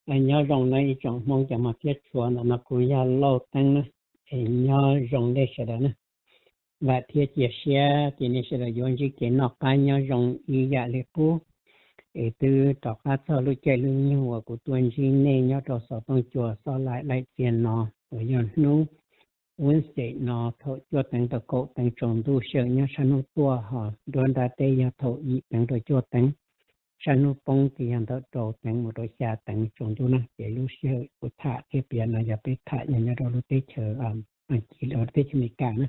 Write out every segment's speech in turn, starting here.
Nyob zoo na ib tsoom Hmoob cov mog thiab tshua, ntawm no kuv yog Lauj Teeb na, es nyob zoo nej sawv daws na. Vam thiab cia siab ces nej sawv daws yuav ntsib kev noj qab nyob zoo ib yam li qub. Es twb rov qab txog lub caij lub nyoog uas kuv tuaj ntsib nej nyob rau xov tooj cua xob laim laim txias no uas yog hnub Wednesday no thaum cuaj teev rau kaum teev tsaus ntuj sij hawm nyob sab hnub tuaj, ho nruab nrab teb yog thaum yim teev rau cuaj teev, sab hnub poob ces yog ntawm rau teev mus rau xya teev tsaus ntuj na. Ces lub sij hawm kuv tham thiab piav no yog peb tham yog nyob rau lub teb chaws Askiv, lub teb chaws Amelikas na.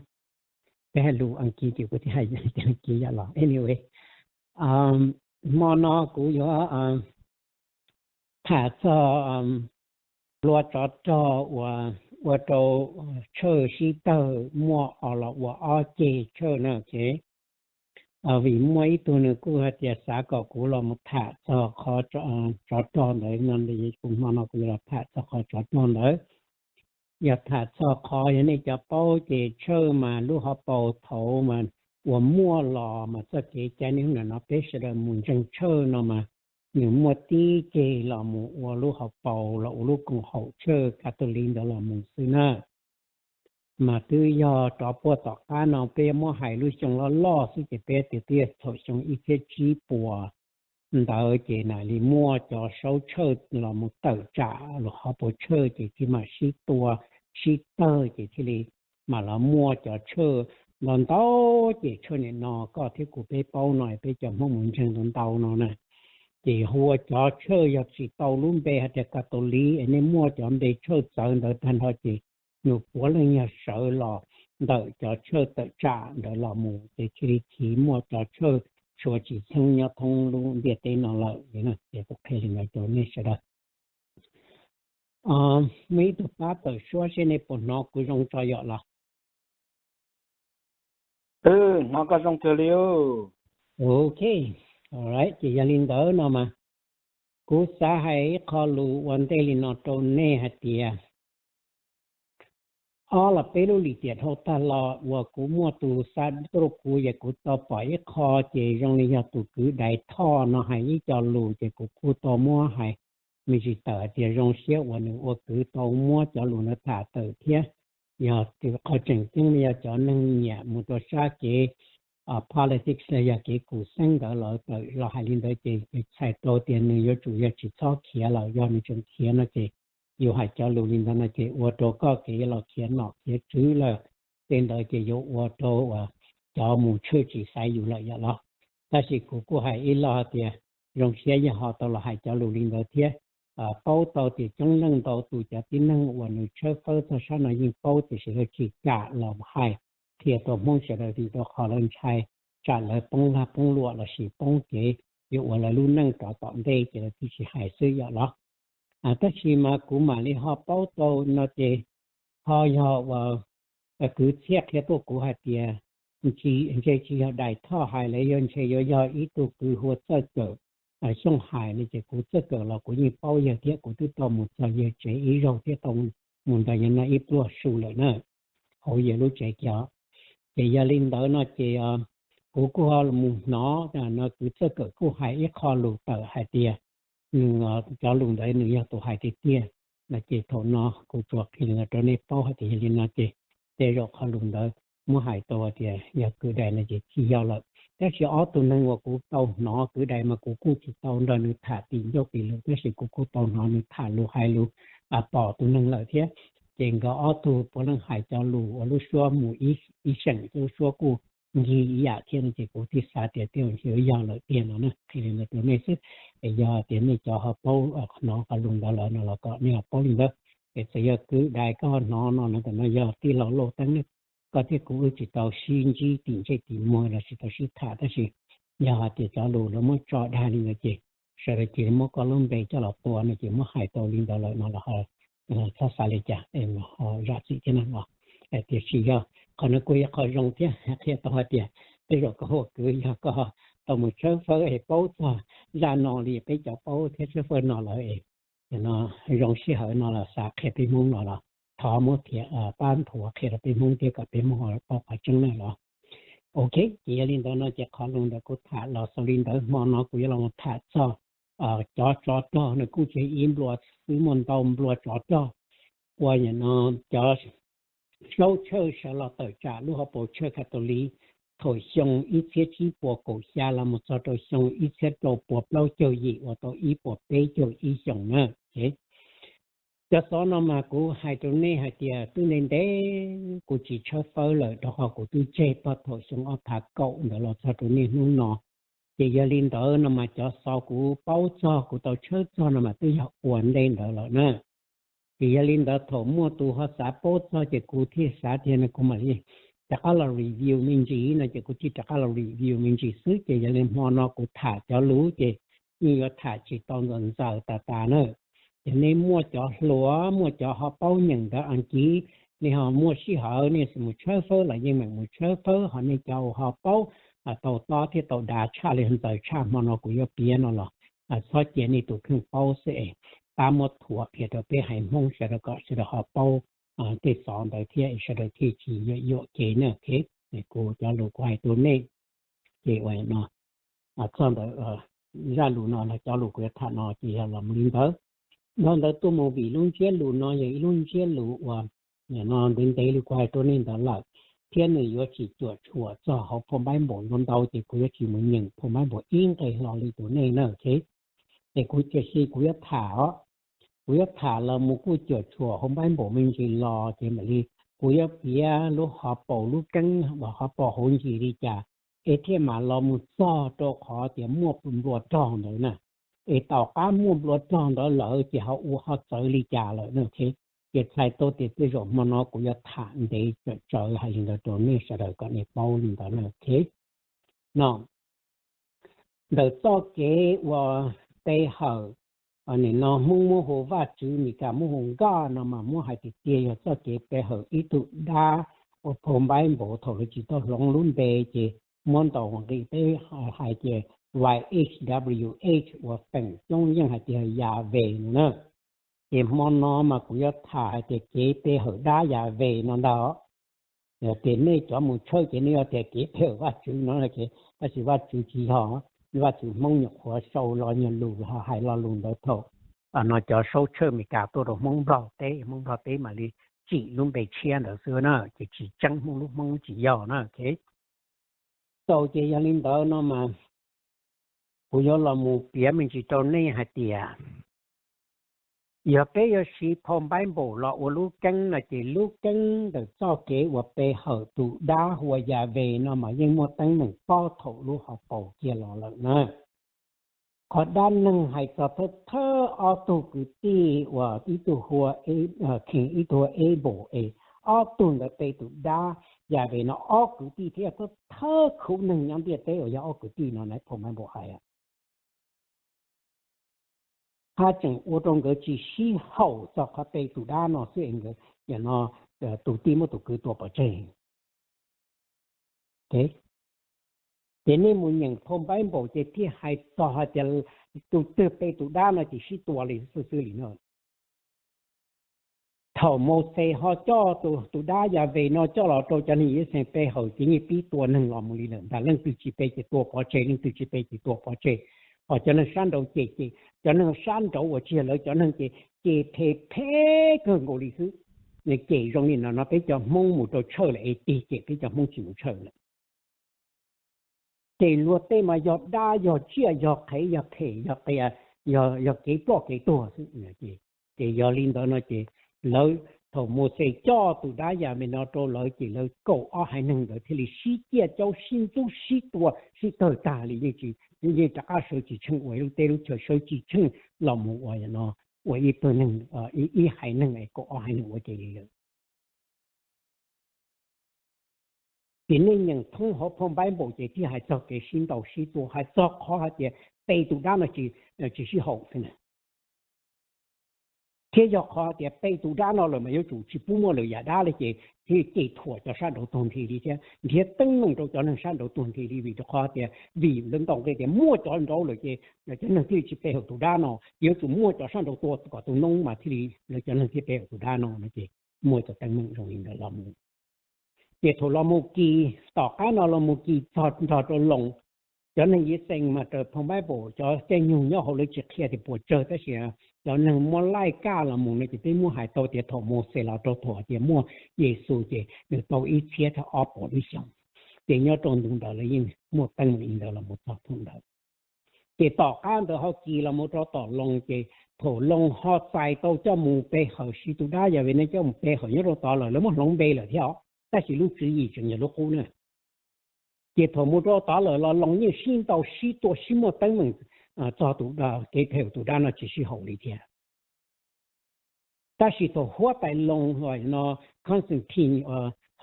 Peb hais lus Askiv ces kuv thiaj hais Askiv yam los. Anyway, hmo no kuv yuav tham txog hlua tsov rog uas ua rau tshawj sib tawg muaj os los ua ob ceg tshawj na. Vim muaj ib tug nws kuj hais tias xav kom kuv los mus tham txog qhov tsov rog ntawd no, kuv hmo no kuv yuav los tham txog qhov tsov rog ntawd. Yog tham txog qhov yog nej cov paub ces tshawj mas lub hauv paus thaud mas uas muaj los mas txoj kev cai niaj hnub no peb sawv daws mus ntseeg tshawj no mas nws muaj tib ceg los mus ua lub hauv paus los ua lub koom haum tshawj Catholic ntawd los mus xwb na. Mas twb yog rov puag tom qab no peb muab hais lub xyoo loj loj xwb ces peb tias twb yog thaum xyoo ib txhiab tsib puas ntawd ces na li muaj cov saub tshawj los mus tawm tsam los hauv paus tshawj ces thiaj mam sib tua sib tawg ces thiaj li mam los muaj cov tshawj ntau ntau ces tshawj nim no koj thiab kuv peb paub no peb cov Hmoob mus ntseeg ntau ntau no na. Ces hu ua cov tshawj yog tsis tau lub npe hais tias Catholic es nej muaj cov npe tshawj txawv ntawd tag nrho ces nws puav leej yog sawv los ntawm cov tshawj tawm tsam ntawd los mus ces thiaj li chiv muaj cov tshawj tshuav tsis txheeb nyob thoob lub ntiaj teb no lawm. Ces kuv qhia li ntawd rau nej sawv daws. Muaj ib tug pab tawm suab seb nej puas hnov kuv zoo tso yom los? Hnov koj zoo kawg li. Ok, alright, ces yog li ntawd no mas kuv xav hais ib qho lus ua ntej li no rau nej hais tias ob los peb lub lim tiam dhau tag los uas kuv muaj tus xa tuaj rau kuv ces kuv tau pom ib qho ces zoo li yog tus kwv Dais Thoj no hais ib co lus ces kuv kuj tau muab hais me ntsis tawm hais tias zoo siab uas nws ua kwv tau muab cov lus ntawd tham tawm thiab. Yog qhov tseem ceeb yog cov neeg nyiam mus rau sab kev politics los yog kev kum xeeb ntawd los tawm los hais li ntawd ces txhais tau tias nws yuav tsum yog tsis txhob khiav lawm, yog nws tseem khiav no ces yus hais cov lus li ntawd no ces ua rau koj kev los khiav nom khiav tswv lawm. Tej ntawd ces yuav ua rau uas cov mus tshwj tsis xaiv yus lawm yom los. Tab sis kuv kuj hais ib lo tias zoo siab yog ho tau los hais cov lus li ntawd thiab. Paub tau tias coob leej ntau tus cov tib neeg uas nws tshawb fawb txog sab no yeej paub tiam sis lawv tsis kam los hais qhia rau Hmoob sawv daws vim rau qhov lawv ntshai tsam lawv poob lag poob luam lossis poob kev yuav ua lawv lub neej rov tom ntej ces lawv thiaj tsis hais xwb yom los. Tab sis mas kuv mam li ho paub tau no ces ho yog uas kwv txhiaj qhia tuaj kuv hais tias ntshe tsis yog Dais Thoj hais lawm, yog ntshe yuav yog ib tug kwv hu ua Txawj Kawm Xyooj hais no ces kuv Txawj Kawm los kuv yeej paub yawg thiab kuv twb tau mus txog yawg tsev ib zaug thiab tau mus nrog yawg noj ib pluag su lawm na, hauv yawg lub tsev kiag. Ces yog li ntawd no ces kuv kuj ho mus hnov no kwv Txawj Kawm kuj hais ib qho lus tawm hais tias nws cov lus ntawd nws yog tus hais tiag tiag no ces thaum no kuv tsuas qhia li no rau nej paub hais tias yog li no ces tej zaum qhov lus ntawd muab hais tau tias yog kwv Dais no ces tsis yog lawm. Tab sis ob tug neeg uas kuv tau hnov, kwv Dais mas kuv kuj tsis tau nrog nws tham tim ncauj tim lus tab sis kuv kuj tau hnov nws tham lus hais lus pom tus neeg lawm thiab. Ces nkawd ob tug puav leej hais cov lus uas lub suab mus ib seem, lub suab kuj nkig ib yam thiab no ces kuv thiaj xav tias tej zaum ntshe yuav yog lawm tiag no na. Qhia li ntawd rau nej xwb, es yog tias nej cov ho paub hnov qhov lus ntawd lawm no los kom nej ho paub li ntawd. Es txawm yog kwv Dais koj ho hnov no no tam no yog tij laug Lauj Teeb ne, koj thiab kuv wb tsis tau sib ntsib tim ntsej tim muag los tsis tau sib tham tab sis yog hais tias cov lus lawv muab tso dag li ntawd ces sawv daws cia li muab koj lub npe coj los tua no ces muab hais tau li ntawd lawm no los txhob xav li cas ho zam txim thiab na los. Tiam sis yog qhov no kuj yog qhov zoo thiab qhia tau hais tias tej zaum koj ua kwv yog koj tau mus tshawb fawb es paub txog zaj no li peb cov paub thiab tshawb fawb no lawm es no zoo sij hawm no los xav qhia peb Hmoob no los thov muab thiab pab nthuav qhia rau peb Hmoob thiab kom peb Hmoob ho paub qhov tseeb na los. Ok, ces yog li ntawd no ces qhov lus ntawd kuv tham los xaus li ntawd, hmo no kuv yuav los tham txog cov tsov rog no kuj tsis yog ib nplua xwb, muaj ntau nplua tsov rog. Ua no cov saub chawj sawv los tawm tsam lub hauv paus chawj Catholic thaum xyoo ib txhiab tsib puas kaum xya los mus txog rau xyoo ib txhiab rau puas plaub caug yim uas tau ib puas peb caug ib xyoos na. Cov xov no mas kuv hais rau nej hais tias twb ntev ntev kuv tsis tshawb fawb lawm rau qhov kuv twb tseg puag thaum xyoo ob phav kaum ntawd los txog rau niaj hnub no. Ces yog li ntawd no mas cov xov kuv paub txog kuv tau tshawb txog no mas twb yog ua ntej ntawd lawm na. Ces yog li ntawd thaum muaj tus ho xav paub txog ces kuv thiaj xav tias no kuv mam li rov qab los review me ntsis no ces kuv thiaj rov qab los review me ntsis xwb. Ces yog li hmo no kuv tham cov lus ces yeej yuav tham tsis tau ntxaws ntxaws tas tas na. Ces nej muaj cov hluas muaj cov ho paub nyeem ntawv Askiv, nej ho muaj sij hawm nej mus tshawb fawb los yeej meem mus tshawb fawb, ho nej cov uas ho paub tau tob thiab tau dav tshaj li ntxaws tshaj hmo no kuv yuav piav no los txhob cia nej tus kheej paub xwb es pab muab thuav qhia rau peb haiv Hmoob sawv daws kom sawv daws ho paub tej xov ntawd thiab es sawv daws thiaj tsis yuam yuam kev na. Kuv cov lus kuv hais rau nej ces ua no txog ntawd zaj lus no los cov lus kuv yuav tham no ces yog los mus li ntawd. Dhau ntawd tuaj mus vim lub ntsiab lus no yog ib lub ntsiab lus uas no ntev ntev li kuv hais rau nej ntawd lawm, thiab nws yuav tsis cuam tshuam txog hauv phau Npaib Npaum ntau ntau ces kuv yuav tsis mus nyeem phau Npaib Npaum ib nqe hlo li rau nej na. Ces kuv tiam sis kuv yuav tham os, kuv yuav tham los mus kuj cuam tshuam hauv Npaib Npaum me ntsis los ces mam li kuv yuav piav lub hauv paus lub keeb uas hauv paus hauv ntsis li cas es thiaj mam los mus txog rau qhov tias muaj nplua rog ntawd na. Es tom qab muaj nplua rog ntawd lawm ces ho ua ho txawv li cas lawm na. Ces txhais tau tias tej zaum hmo no kuv yuav tham ntev tsawv tsawv hais li ntawd rau nej sawv daws kom nej paub li ntawd na. No ntawm txoj kev uas pe hawm, nim no Hmoob muab hu Vajtswv, Meskas muab hu God no mas muab hais tiag tiag yog txoj kev pe hawm ib tug dab uas phau Npaib Npaum thaum lawv tsis tau hloov lub npe ces muab ntaus nqi peb hais tias Y H W H uas feem coob yeej hais tias Yahweh no na. Ces hmo no mas kuv yuav tham hais tias kev pe hawm dab Yahweh no ntag. Ces nej cov mus tshawb ces nej yuav tias kev pe hawm Vajtswv no ces tab sis Vajtswv tsis yog, Vajtswv Hmoob nyuam qhuav sau los nyuag lus ho hais lo lus ntawd thaum no cov saub chawj Meskas tuaj rau Hmoob Nplog teb, Hmoob Nplog teb mam li tsim lub npe tshiab ntawd xwb na, ces tsis tseeb, Hmoob lub Hmoob tsis yog na. Tau ces yog li ntawd no mas kuv yuav los mus piav me ntsis rau nej hais tias yog peb yuav siv phau Npaib Npaum los ua lub keeb no ces lub keeb ntawm txoj kev uas pe hawm tus dab hu ua Yahweh no mas yeej muaj teeb meem pob thaum lub hauv paus kiag los lawm na. Qhov dab neeg hais txog thawj thawj ob tug kwv tij uas ib tug hu ua Cain, ib tug hu ua Abel es ob tug ntawd pe tus dab Yahweh no, ob kwv tij thiab thawj thawj khub neeg nyob ntiaj teb uas yog ob kwv tij no na, phau Npaib Npaum hais haj tseem ua rau nkawd tsis sib haum txog qhov pe tus dab no xwb es nkawd no tus tij muab tus kwv tua pov tseg. Ces nej mus nyeem phau Npaib Npaum ces thiaj hais txog hais tias tus twg pe tus dab no ces sib tua li xwb xwb li no. Thaum Mauxes ho coj tus dab Yahweh no coj los rau cov neeg Yixalayees pe hawm ces yeej pib tua neeg los mus li lawm ntag, leej twg tsis pe ces tua pov tseg, leej twg tsis pe ces tua pov tseg. Ho cov neeg sab nraud ces, cov neeg sab nraud uas tsis yog lawv cov neeg ces, ces phem phem kawg nkaus li xwb. Ces zoo li no no peb cov Hmoob mus rau tshawj lawm es tig ces peb cov Hmoob tsis mus tshawj lawm. Ces luag tej mas yog dab yog tsiaj yog qhev yog phem yog qias, yog kev ploj kev tuag xwb. Ces yog li ntawd no ces lawv, thaum Mauxes coj tus dab Yahweh no rau lawv ces lawv kaum ob haiv neeg ntawd thiaj li sib ciaj caub sib ntxub sib tua sib tawg tag li, yeej rov qab sawv tsis tsheej ua ib lub teb lub chaw, sawv tsis tsheej los mus ua no, ua ib tug neeg, ib haiv neeg es kaum ob haiv neeg ua ke li lawm. Ces nej nyeem thoob hauv phau Npaib Npaum ces thiaj hais txog kev sib ntaus sib tua, hais txog qhov hais tias pe tus dab no tsis sib haum xwb na. Thiab yog qhov tias pe tus dab no lawm mas yuav tsum tsis pub muaj lwm yam dab li ces thiaj cem thuam cov sab nraud tuag nthi li thiab nrhiav teeb meem rau cov neeg sab nraud tuag nthi li, vim rau qhov tias vim lawv ntaus nqi tias muaj cov nraud lawm ces cov neeg thiaj li tsis pe hawm tus dab no, yuav tsum muaj cov sab nraud tua kom tu noob mas thiaj li lawv cov neeg thiaj pe hawm tus dab no no ces muaj cov teeb meem zoo li ntawd los mus. Ces thaum los mus kis tom qab no los mus kis txog nrog rau Loos, Cov neeg Yixees mas raws phoo Bible cov caij nyoog nyob hauv lawv tsis qhia tias puas tsawg, tab sis cov neeg muab laij kaj los mus no ces peb muab hais tau tias thaum Mauxes los rau thaum tias muaj Yexus ces nws tau ib txhiab thiab ob puas lub xyoos. Ces nyob rau ntu ntawd lawv yeej muaj teeb meem li ntawd los mus txog thaum ntawd. Ces tom qab ntawd ho kis los mus rau tom Loos, ces thaum Loos ho txais tau coj mus pe hawm, siv tus dab yog Vietnam coj mus pe hawm nyob rau tod lawm, lawv muab hloov npe lawm thiab os, tab sis lub tswv yim tseem yog lub qub na. Ces thaum mus rau tod lawm los Loos yeej sib ntaus sib tua sib muaj teeb meem txog tus, kev phem tus dab no tsis sib haum li thiab. Tab sis thaum huab tais Loos no, Constantine,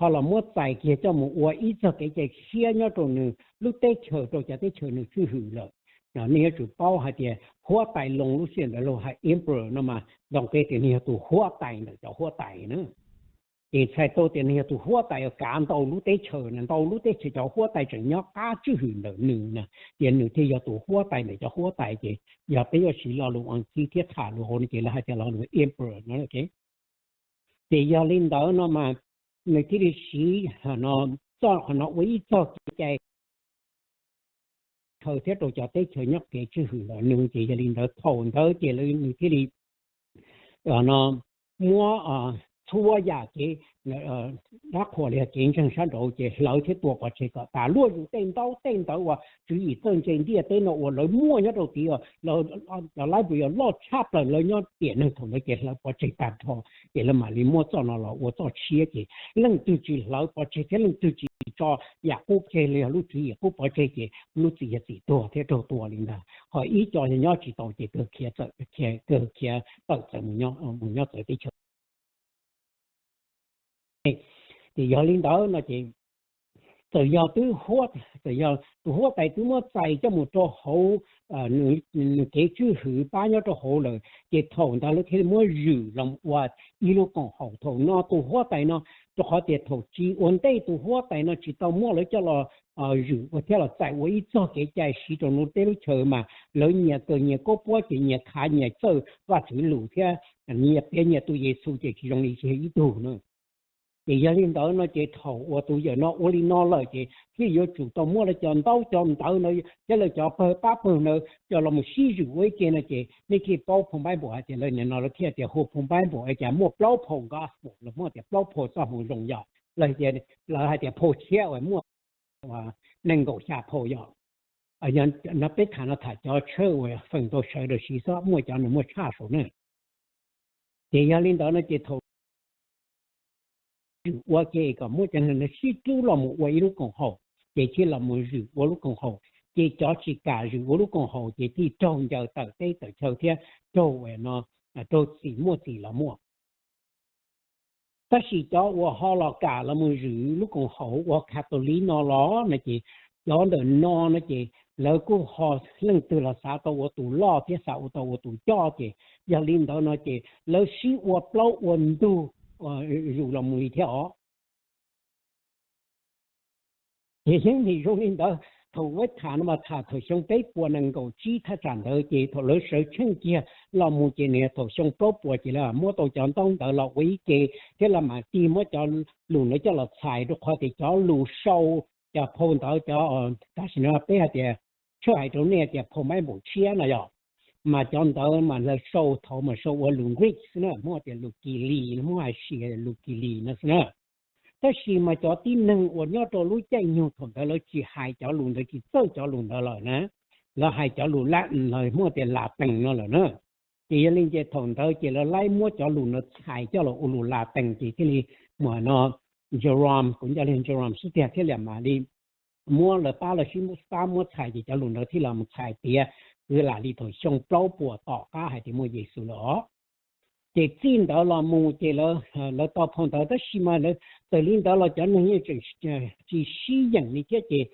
ho los muab txais kiag coj mus ua ib txog kev cai tshiab nyob rau nws lub teb chaws, rau cov teb chaws nws tswj hwm lawm. Nej yuav tsum paub hais tias huab tais Loos lub sij hawm ntawd luag hais emperor no mas nto qe tias nws yog tus huab tais ntawm cov huab tais na. Ces txhais tau tias nws yog tus huab tais uas kav ntau lub teb chaws na, ntau lub teb chaws cov huab tais tseem nyob qab tswj hwm ntawm nws na, ces nws thiaj yog tus huab tais ntawm cov huab tais. Ces yog peb yuav siv lo lus Askiv thiab tham lus hauv no ces lawv hais tias lo lus emperor no. Ces yog li ntawd no mas nws thiaj li siv txoj qhov no ua ib txog kev cai chaw thiab rau cov teb chaws nyob kev tswj hwm ntawm nws. Ces yog li ntawd thaum ntawd ces nws thiaj li no muab txhua yam kev dab qhuas li kev ntseeg sab nraud ces hlawv thiab tua pov tseg kom tas, luag yus tej ntaub tej ntawv uas tswv yim txawj ntse ntiaj teb no uas lawv muaj nyob rau tid, cov library uas loj tshaj plaws lawv nyob tiam neeg thaum ntawd ces hlawv pov tseg tag nrho. Ces lawv mam li muab txoj no los ua txoj tshiab, ces leej twg tsis hlawv pov tseg thiab leej twg tsis tso yam qub pov tseg los yog lub tswv yim qub pov tseg ces lub txim yog txim tuag thiab raug tua li ntag. Ho ib co nyob tsis tau ces kawg khiav txawm, kawg khiav tawm txawm mus nyob txawv teb chaws. Ces yog li ntawd no ces txawm yog twb, txawm yog tus huab tais twb muab txais coj mus rau hauv nws kev tswj hwm pab nyob rau hauv lawm, ces thaum ntawd lawv thiaj li muab zwm los ua ib lub koom haum. Thaum no tus huab tais no, rau qhov tias thaum tsis ua ntej tus huab tais no tsis tau muab lawv coj los zwm ua thiab los txais ua ib txog kev cai siv rau nws tej lub chaw mas lawv nyias kawg nyias khaub puab ces nyias khav nyias txawj Vajtswv lus thiab nyias piav nyias tus Yexus ces tsis zoo li ib tug na. Ces yog li ntawd no ces thaum uas tus yawm no ua li no lawm ces thiaj yuav tsum tau muab lawv cov ntaub cov ntawv ntawd thiab lawv cov pawg pab pawg ntawd coj los mus sib zwm ua ib ke no ces nej thiaj paub phoo Bible hais tias lawv nim no lawv thiaj tias hu phoo Bible es cas muaj plaub phoo gospel, lawv muaj tias plaub phoo txoj hmoo zoo yog, lawv hais tias phoo tshiab uas muaj nees nkaum xya phoo yog. No peb tham no tham cov tshawj uas feem ntau sawv daws siv xwb, muaj cov nws muaj tshaj saum na. Ces yog li ntawd no ces thaum zwm ua ke kom muab cov neeg no sib hlub los mus ua ib lub koom haum, ces thiaj los mus zwm ua lub koom haum. Ces cov tsis kam zwm ua lub koom haum ces thiaj raug ncaws tawm teb tawm chaw thiab raug, raug txim muaj txim los muaj. Tab sis cov uas ho los kam los mus zwm lub koom haum ua Catholic no los no ces cov ntawm no no ces lawv kuj ho leej twg los xav tau ua tus loj thiab xav ua tau ua tus coj ces yog li ntawd no ces lawv sib ua plaub ua ntug zus los mus li thiab os. Ces yeej nim zoo li ntawd, thaum ua tham no mas tham thaum xyoo peb puas nees nkaum tsib thaj tsam ntawd ces thaum lawv sawv tsheej kiag los mus ces nws thaum xyoo plaub puas ces lawv muab tau cov ntaub ntawv los ua ib ke thiab lawv mam tig muab cov lus ntawd coj los txhais rau qhov tias cov lus sau cov phau ntawv cov, tam sim no peb hais tias, tshawj hais rau nej tias phau Bible tshiab no yog, mas cov ntawd mas lawv sau thaum mas sau ua lus Greek xwb na, muab tias lus Kilis, muab hais sis lus Kilis no xwb na. Tab sis mas cov tib neeg uas nyob rau lub caij nyoog thaum ntawd lawv tsis hais cov lus ntawd, tsis txawj cov lus ntawd lawm na, lawv hais cov lus Latin los muab tias Latees no lawm na. Ces yog li ces thaum ntawd ces lawv laib muab cov lus ntawd txhais coj los ua lus Latees ces thiaj li muaj no Jerome, kuv nco li Jerome xwb tiag thiaj li mam li muab lawv pab lawv sib pab muab txhais ces cov lus ntawd thiaj li mus txhais tiav kwv lam li thaum xyoo plaub puas tom qab hais tias muaj Yexus lawm os. Ces txij ntawd los mus ces lawv tau phau ntawv tab sis mas txawm li ntawd los cov neeg yeej tseem tsis sib yeem li thiab ces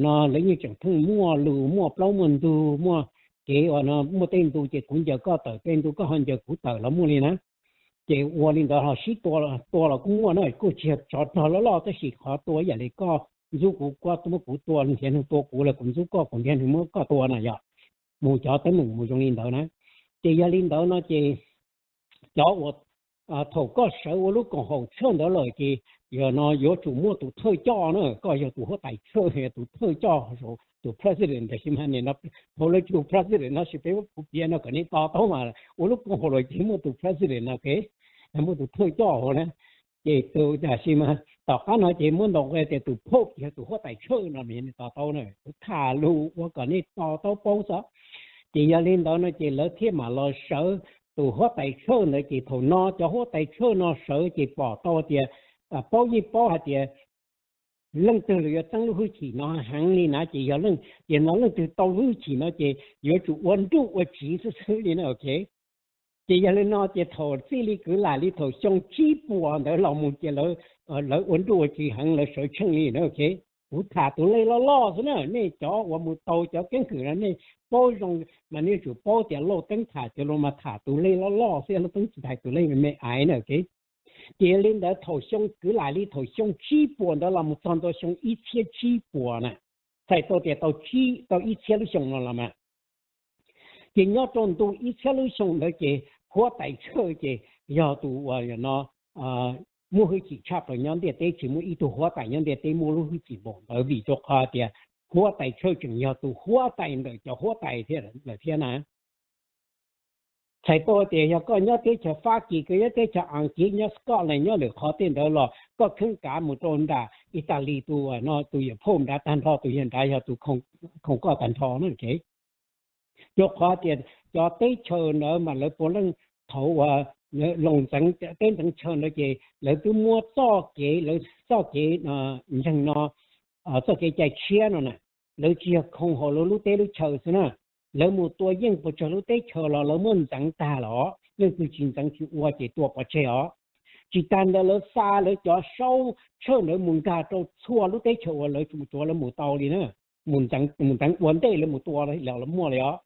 no lawv yeej tseem pheej muaj lus muaj plaub muaj ntug muaj kev ua no, muaj tej ntu ces kuv ncaws koj tawm tej ntu koj ho ncaws kuv tawm los muaj li na. Ces ua li ntawd ho sib tua, tua los kuj muaj na, kuj tsis yog tsov rog loj loj tab sis qhov tua yam li koj ntxub kuv, koj muab kuv tua, nrhiav neeg tua kuv los kuv ntxub koj, kuv nrhiav neeg muab koj tua na yog. Mus cov teeb meem mus zoo li ntawd na. Ces yog li ntawd no ces cov uas thaum koj sawv ua lub koom haum tshaj ntawd lawm ces yog no yuav tsum muaj tus thawj coj na, koj yog tus huab tais tshawj, yog tus thawj coj, tus president, tab sis mas nim no hauv lawv tsis hu president no, sis peb kuv piav no kom nej to taub mas ua lub koom haum los ces muaj tus president no, ok, muaj tus thawj coj hauv na. Ces tus, tab sis mas tom qab no ces muab ntaus tias tus pope yog tus huab tais tshawj no, nej to taub na, kuv tham lus ua kom nej to taub paub xwb. Ces yog li ntawd no ces lawv thiaj mam los sawv tus huab tais tshawj ntawd, ces thaum no cov huab tais tshawj no sawv ces pom tau tias paub yeej paub hais tias leej twg los yuav txeeb lub hwj chim no heev li na, ces yog leej, ces no leej twg tau lub hwj chim no ces yuav tsum ua nruj ua tsiv xwb xwb li na, ok. Ces yog li no ces thaum txij li kwv lam li thaum xyoo tsib puas ntawd los mus ces lawv ua nruj ua tsiv heev, lawv sawv tsheej li na, ok. Kuv tham tus lej loj loj xwb na, nej cov uas mus tau cov keeb kwm no nej paub zoo, mas nej tsum paub tias Lauj Teeb tham cov lus mas tham tus lej loj loj xwb, Lauj Teeb tsis tham tus lej me me aiv na, ok. Ces yog li ntawd thaum xyoo kwv lam li thaum xyoo tsib puas ntawd los mus txog ntua xyoo ib txhiab tsib puas na, txhais tau tias tau ib txhiab lub xyoo no los mas. Ces nyob rau ntu ib txhiab lub xyoo ntawd ces huab tais tshawj ces yog tus uas no muaj hwj chim tshaj plaws nyob ntiaj teb, tsis muaj ib tug huab tais nyob ntiaj teb muaj lub hwj chim npaum ntawd, vim rau qhov tias huab tais tshawj tseem yog tus huab tais ntawm cov huab tais thiab lawm thiab na. Txhais tau tias yog koj nyob teb chaws Fab Kis, koj nyob teb chaws Askiv, nyob Scotland, nyob lwm qhov tej ntawd los koj kheev kav mus rau nram Italis tus no, tus yawm phauj nrad tag nrho, tus yawg nrad yog tus khoom koj tag nrho na. Rau qhov tias cov teb chaws ntawd mas lawv puav leej thaum uas Loos ntxeev teb ntxeev chaw ntawd ces lawv twb muab txoj kev, lawv txoj kev ntseeg no, txoj kev cai tshiab no na, lawv tsis yog khoom hauv lawv lub teb lub chaw xwb na. Lawv mus tua yeej puas tsawg lub teb chaws los lawv muab ntxeev tag los, leej twg tsis ntxeev tsis ua ces tua pov tseg os. Tsis tas ntawd lawv xa lawv cov saub tshawj ntawd mus nkag rau txhua lub teb chaws uas lawv tsuas lawv mus tau li na. Mus ntxeev ua ntej lawv mus tua los muaj li os.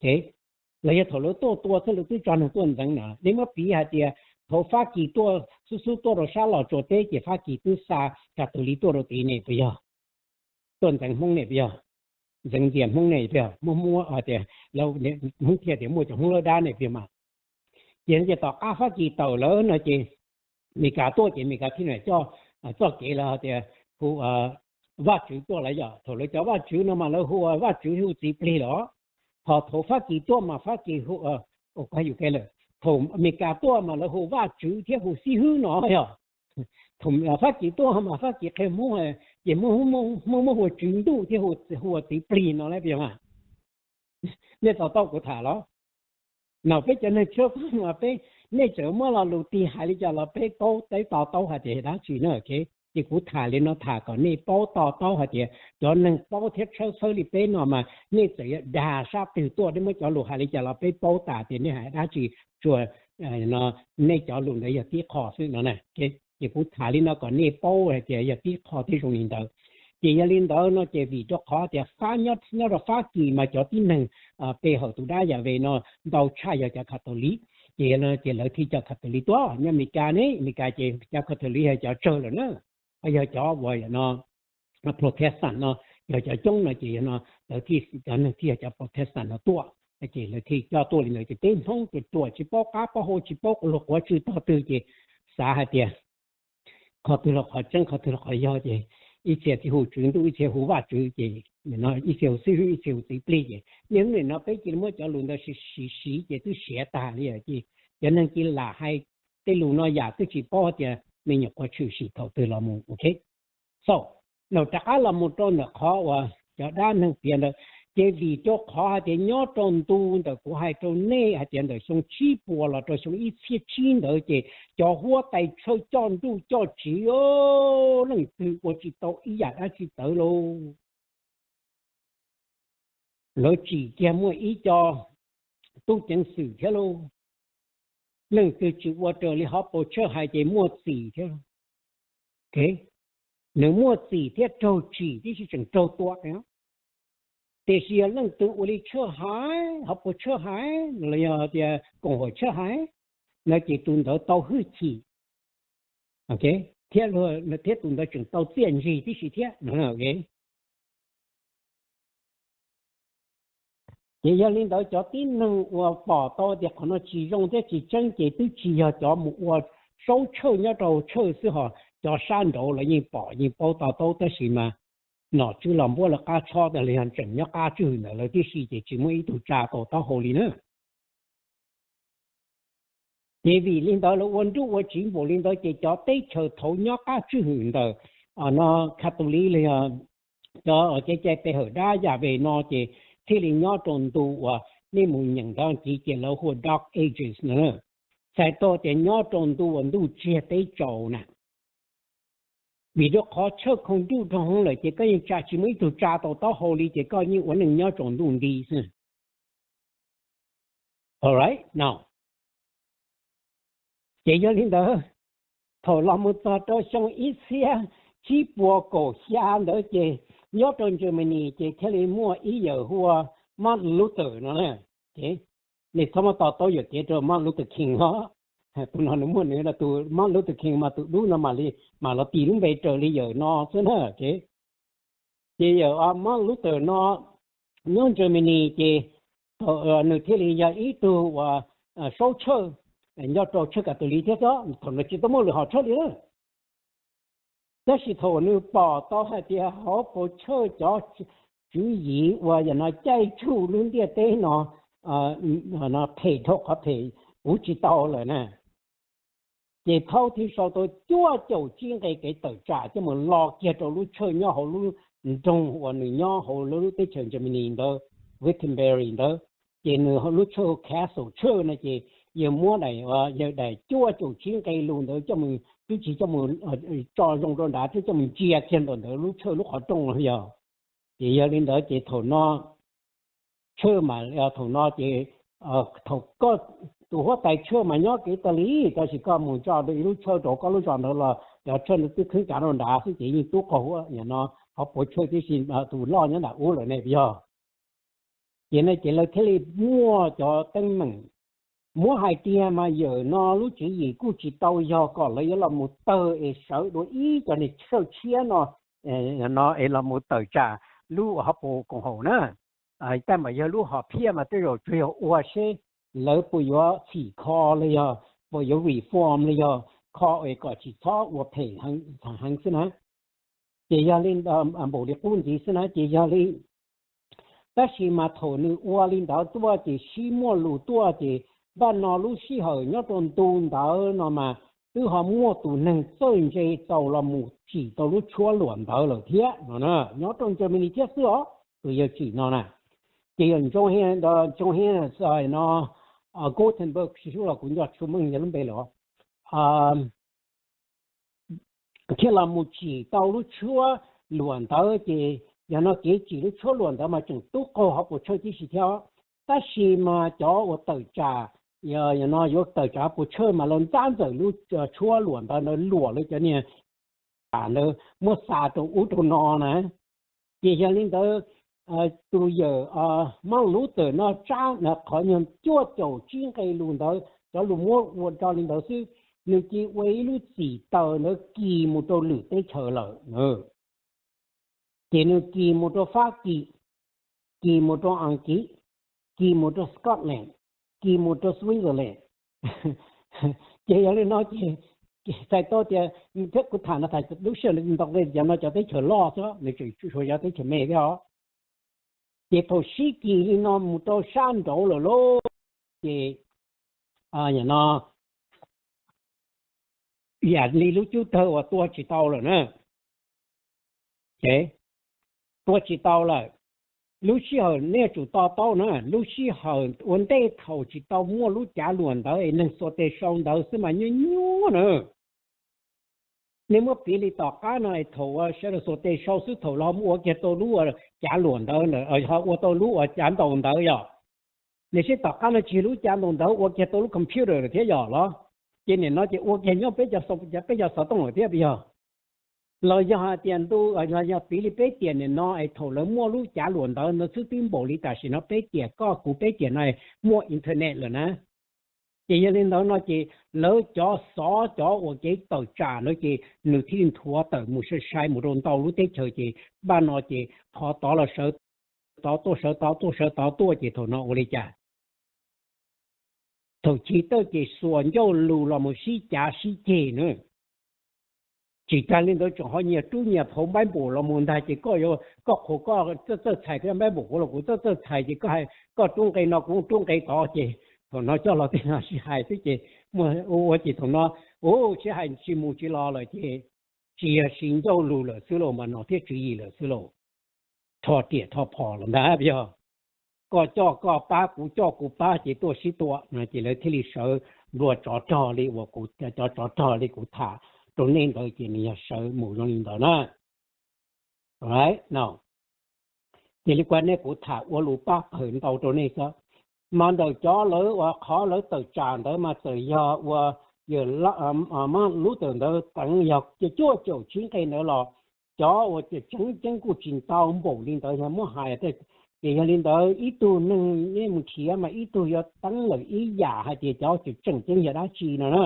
Ces los yog thaum lawv tuaj tua xwb lawv twb tso neeg tuaj ntxeev no. Nej muab piv hais tias thaum Fab Kis tuaj xub xub tuaj rau sab Los Tsuas teb ces Fab Kis twb xa Catholic tuaj rau tid ne puas yog? Tuaj ntxeev Hmoob ne puas yog? Ntxeev ntxias Hmoob ne puas yog? Muab muab tias Hmoob thiaj tias muaj cov Hmoob lawb dab ne puas yog mas? Ces no ces tom qab Fab Kis tawm lawm no ces Meskas tuaj ces Meskas thiaj coj txoj kev lawv tias hu Vajtswv tuaj lawm yom. Thaum lawv cov Vajtswv no mas lawv hu Vajtswv hu txiv plig los. Ho thaum Fab Kis tuaj mas Fab Kis hu, ua yus ke lawm, thaum Meskas tuaj mas lawv hu Vajtswv thiab hu xib hwb no yog. Thaum Fab Kis tuaj mas Fab Kis qhia Hmoob, ces Hmoob muab hu tswv ntuj thiab hu ua txiv plig no lawm puas yog mas? Nej to taub kuv tham los? No peb cov neeg tshawb fab mas peb, nej txawm muab lo lus tig hais li cas los peb paub, peb to taub hais tias dab tsi na. Ces kuv tham li no tham kom nej paub to taub hais tias cov neeg paub thiab tshawb fawb li peb no mas nej txawm yuav dag sab twg tuaj, nej muab cov lus hais li cas los peb paub tas tias nej hais dab tsi, tsuas nej cov lus ntawd yog tib qho xwb no. Ces kuv tham li no kom nej paub hais tias yog tib qho thiab zoo li ntawd. Ces yog li ntawd no ces vim rau qhov tias Fab, nyob rau Fab Kis mas cov tib neeg pe hawm tus dab Yas Ves no ntau tshaj yog cov Catholic. Ces ces lawv thiaj cov Catholic tuaj. Nyob Amelikas ne, Amelikas ces cov Catholic yog cov tsawg lawm na, yog cov uas no Protestant no, yog cov coob no ces no lawv thiaj, cov neeg thiaj yog cov Protestant no tuaj. Ces lawv thiaj coj tuaj li ntawd ces peb Hmoob ces ruam tsis paub qab paub hau, tsis paub luag quav tswv tog twg ces xav hais tias qhov twg los qhov tseeb, qhov twg los qhov yog ces ib txhia thiaj hu tswv ntuj, ib txhia hu Vajtswv, ces ib txhia hu xib hwb, ib txhia hu txiv plig. Ces niaj hnub nim no peb cia li muab cov lus ntawd siv siv ces twb siav tag li ces cov neeg cia li lam hais tej lus no yam twb tsis paub tias me nyuam quav tshwm sim thaum twg los mus, ok. So, rov qab los mus rau ntawm qhov uas cov dab neeg piav ntawd, ces vim rau qhov hais tias nyob rau ntu ntawm kuv hais rau nej hais tias ntawm xyoo tsib puas los rau xyoo ib txhiab tsib ntawd ces cov huab tais tshawj coj nruj coj tsiv, leej twg ua tsis tau ib yam dab tsi tawv lauj. Lawv tsim kiag muaj ib co tub ceev xwm thiab lauj. Leej twg tsis ua raws li hov paus tshaj hais ces muaj txim thiab. Nws muaj txim thiab raug tsim tib si, tseem raug tua. Tiam sis yog leej twg ua li tshaj hais, hov paus tshaj hais los yog tias koom haum tshaj hais no ces tus ntawd tau hwj chim thiab, thiab tus ntawd tseem tau txiaj ntsig tib si thiab. Ces yog li ntawd cov tib neeg uas pom tau tias qhov no tsis zoo thiab tsis tseeb ces twb tsis yog cov mus ua saub tshawj nyob rau tshawj xwb, ho cov sab nraud lawv yeej pom yeej paub to taub tab sis mas nom tswb los npuab lawv qab tshob tas li yog tseem nyob qab tswj hwm ntawm lawv tib si ces tsis muaj ib tug tsa tau taub hau li na. Ces vim li ntawd lawv ua nruj ua tsiv npaum li ntawd ces cov teb chaws thaud nyob qab tswj hwm ntawm no Catholic los yog cov cai cai pe hawm dab Yahweh no ces thiaj li nyob rau ntu uas nej mus nyeem nrov ntxiv ces lawv hu ua Dark Ages no. Txhais tau tias nyob rau ntu uas ntuj tsiag teb tsaus na. Vim rau qhov tshawj khau nruj rau hauv lawm ces koj yeej tsa tsis muaj ib tug tsa tau taub hau li ces koj yeej ua neej nyob tsaus ntuj nti xwb. Alright, no ces yog li ntawd, thaum los mus txog rau xyoo ib txhiab tsib puas kaum xya ntawd ces nyob rau Germany ces thiaj li muaj ib yawm hu ua Martin Luther no na. Nej txhob muab to taub yawm kev rau Martin Luther King os. Tus no nws muaj nws tus Martin Luther King mas tus dub no mam li mam los tis lub npe raws li yawm no xwb na. Ces yawm Martin Luther no nyob Germany ces nws thiaj li yog ib tug uas saub tshawj nyob rau tshawj Catholic thiab xwb, thaum no tsis tau muaj lwm hom tshawj li na. Tab sis thaum nws pom tau hais tias hauv paus tshawj cov tswv yim uas yam no caij tsuj lub ntiaj teb no phem dhau qhov phem kuv tsis tau lawm na, ces thaub thiaj sau tau cuaj caum tsib nqe kev tawm tsam coj mus lo kiag rau lub tshawj nyob hauv lub nroog uas nws nyob hauv lub teb chaws Germany ntawd, Wittenberg ntawd. Ces nws lub tshawj Kassel tshawj no ces yawg muab daim, yawg daim cuaj caum tsib nqe lus ntawd coj mus, twb tsis coj mus tso zoo rau nrad thiab coj mus ntsia kiag ntawm ntawd lub tshawj lub qhov rooj los yog. Ces yog li ntawd ces thaum no tshawj mas thaum no ces thaum koj tus huab tais tshawj mas nyob kev tag li, tab sis koj mus tso rau ib lub tshawj rau koj lub zos ntawd los cov tshawj ntawd twb kheeb kav rau nrad xwb ces yeej tub qaug no qhov puas tshawj tib si, tus loj nyob nram ub lawm ne yog. Ces no ces lawv thiaj li muaj cov teeb meem, muab hais tiag mas yawm no lub tswv yim kuj tsis tau yog kom lawv yuav los mus tawg es sawv dua ib co niag tshawj tshiab no no es los mus tawm tsam lub hauv paus koom haum na. Tab mas yog lub hom phiaj mas tej zaum tsuas yog ua seb lawv puas yuav txhim kho los yog puas yuav reform los yog kho es kom tsis txhob ua phem heev xwb na. Ces yog li npaum li qub ntxiv xwb na ces yog li, tab sis mas thaum nws ua li ntawd tuaj ces sib muaj lus tuaj ces npaj no lub sij hawm nyob rau ntu ntawd no mas twb ho muaj tus neeg txawj ntse txaus los mus tsim tau lub tshuab luam ntawd lawm thiab no, nyob rau Germany thiab xwb os, tus yawg tsim no na. Ces yawg John Hus no, Gutenberg tsis sub los kuv nco tsis meej yog lub npe lawm, thiaj los mus tsim tau lub tshuab luam ntawd ces yog no kev tsim lub tshuab luam ntawd mas tseem tub qaug hauv paus tshawj tib si thiab. Tab sis mas cov uas tawm tsam, yog no yuav tawm tsam hauv paus tshawj mas lawv ntxab ntxawm lub tshuab luam ntawd, lawv luam lawv cov niag ntawd muab xa rau ub rau no na. Ces yog li ntawd tus yawm Martin Luther no tsab qhov nyuag cuaj caum tsib nqe lus ntawd cov lus muab ua rau li ntawd xwb, nws cia ua ib lub txim taws ntawd kis mus rau lwm teb chaws lawm. Ces nws kis mus rau Fab Kis, kis mus rau Askiv, kis mus rau Scotland, kis mus rau Switzerland. Ces yog li no ces txhais tau tias thiab kuv tham no tham lub sij hawm ntau nqe cov no cov teb chaws loj xwb, nws tseem tsuas yog teb chaws me thiab os. Ces thaum sib kis li no mus rau sab nraud lawm lauj, ces no yam li lub cub tawg uas tua tsis tau lawm na. Tua tsis tau lawm. Lub sij hawm nej yuav tsum to taub na, lub sij hawm ua ntej thaum tsis tau muaj lub cav luam ntawd es neeg xuas tes sau ntawv xwb mas nyuaj nyuaj na. Nej muab piv li tom qab no es thaum uas sawv daws xuas tes sau xwb thaum los ua kiag tau lub cav luam ntawd, ua tau lub cav ntaus ntawv yog. Nej saib tom qab no tsis yog lub cav ntaus ntawv, ua kiag tau lub computer lawm thiab yog los? Ces nim no ces ua kiag nyob peb cov xov tooj lawm thiab yog. Los yog hais tias ntu, yog piv li peb tiam nim no es thaum lawv muaj lub cav luam ntawv no xwb twb npaum li tam sim no peb tiam koj kuv peb tiam no muaj internet lawm na. Ces yog li ntawd no ces lawv cov xov cov uas kev tawm tsam ntawd ces nws thiaj li nthuav tawm mus sai sai mus rau ntau lub teb chaws ces npaj no ces qhov tod los sawv tod tuaj sawv tod tuaj sawv tod tuaj ces thaum no ua li cas? Thaum chiv tawj ces xuas ncauj lus los mus sib cav sib ceg na. Tsis tas li ntawd tseem ho nyias rub nyias phau Bible los mus ntag ces koj yuav, koj qhuas koj txawj txawj txhais thiab Bible kuv los kuv txawj txawj txhais ces koj hais koj rub nqe no kuv rub nqe tod ces thaum no coj los tej no sib hais xwb ces muaj ua ua ces thaum no ua sib hais tsis mus tsis los lawm ces tsis yog siv ncauj lus lawm xwb lauj, mas nom thiab tswv yim lawm xwb lauj. Rho riam rho phom los ntag yog koj coj koj pab kuv coj kuv pab ces tuaj sib tua no ces lawv thiaj li sawv nplua tsov rog li uas kuv cov tsov rog li kuv tham rau nej ntawd ces nws yog sawv mus zoo li ntawd na. Ces li kuv nej kuv tham ua lus pab pawg ntau rau nej xwb. Mas ntawm cov lawv uas qhov lawv tawm tsam ntawd mas txawm yog ua Martin Luther ntawd teev yog cuaj caum tsib nqe ntawd los cov uas tseem ceeb kuj tsis ntau npaum li ntawd yog muab hais. Ces yog li ntawd ib tug neeg nej mus nrhiav mas ib tug yuav teeb lawm ib yam hais tias cov tseem ceeb yog dab tsi no na.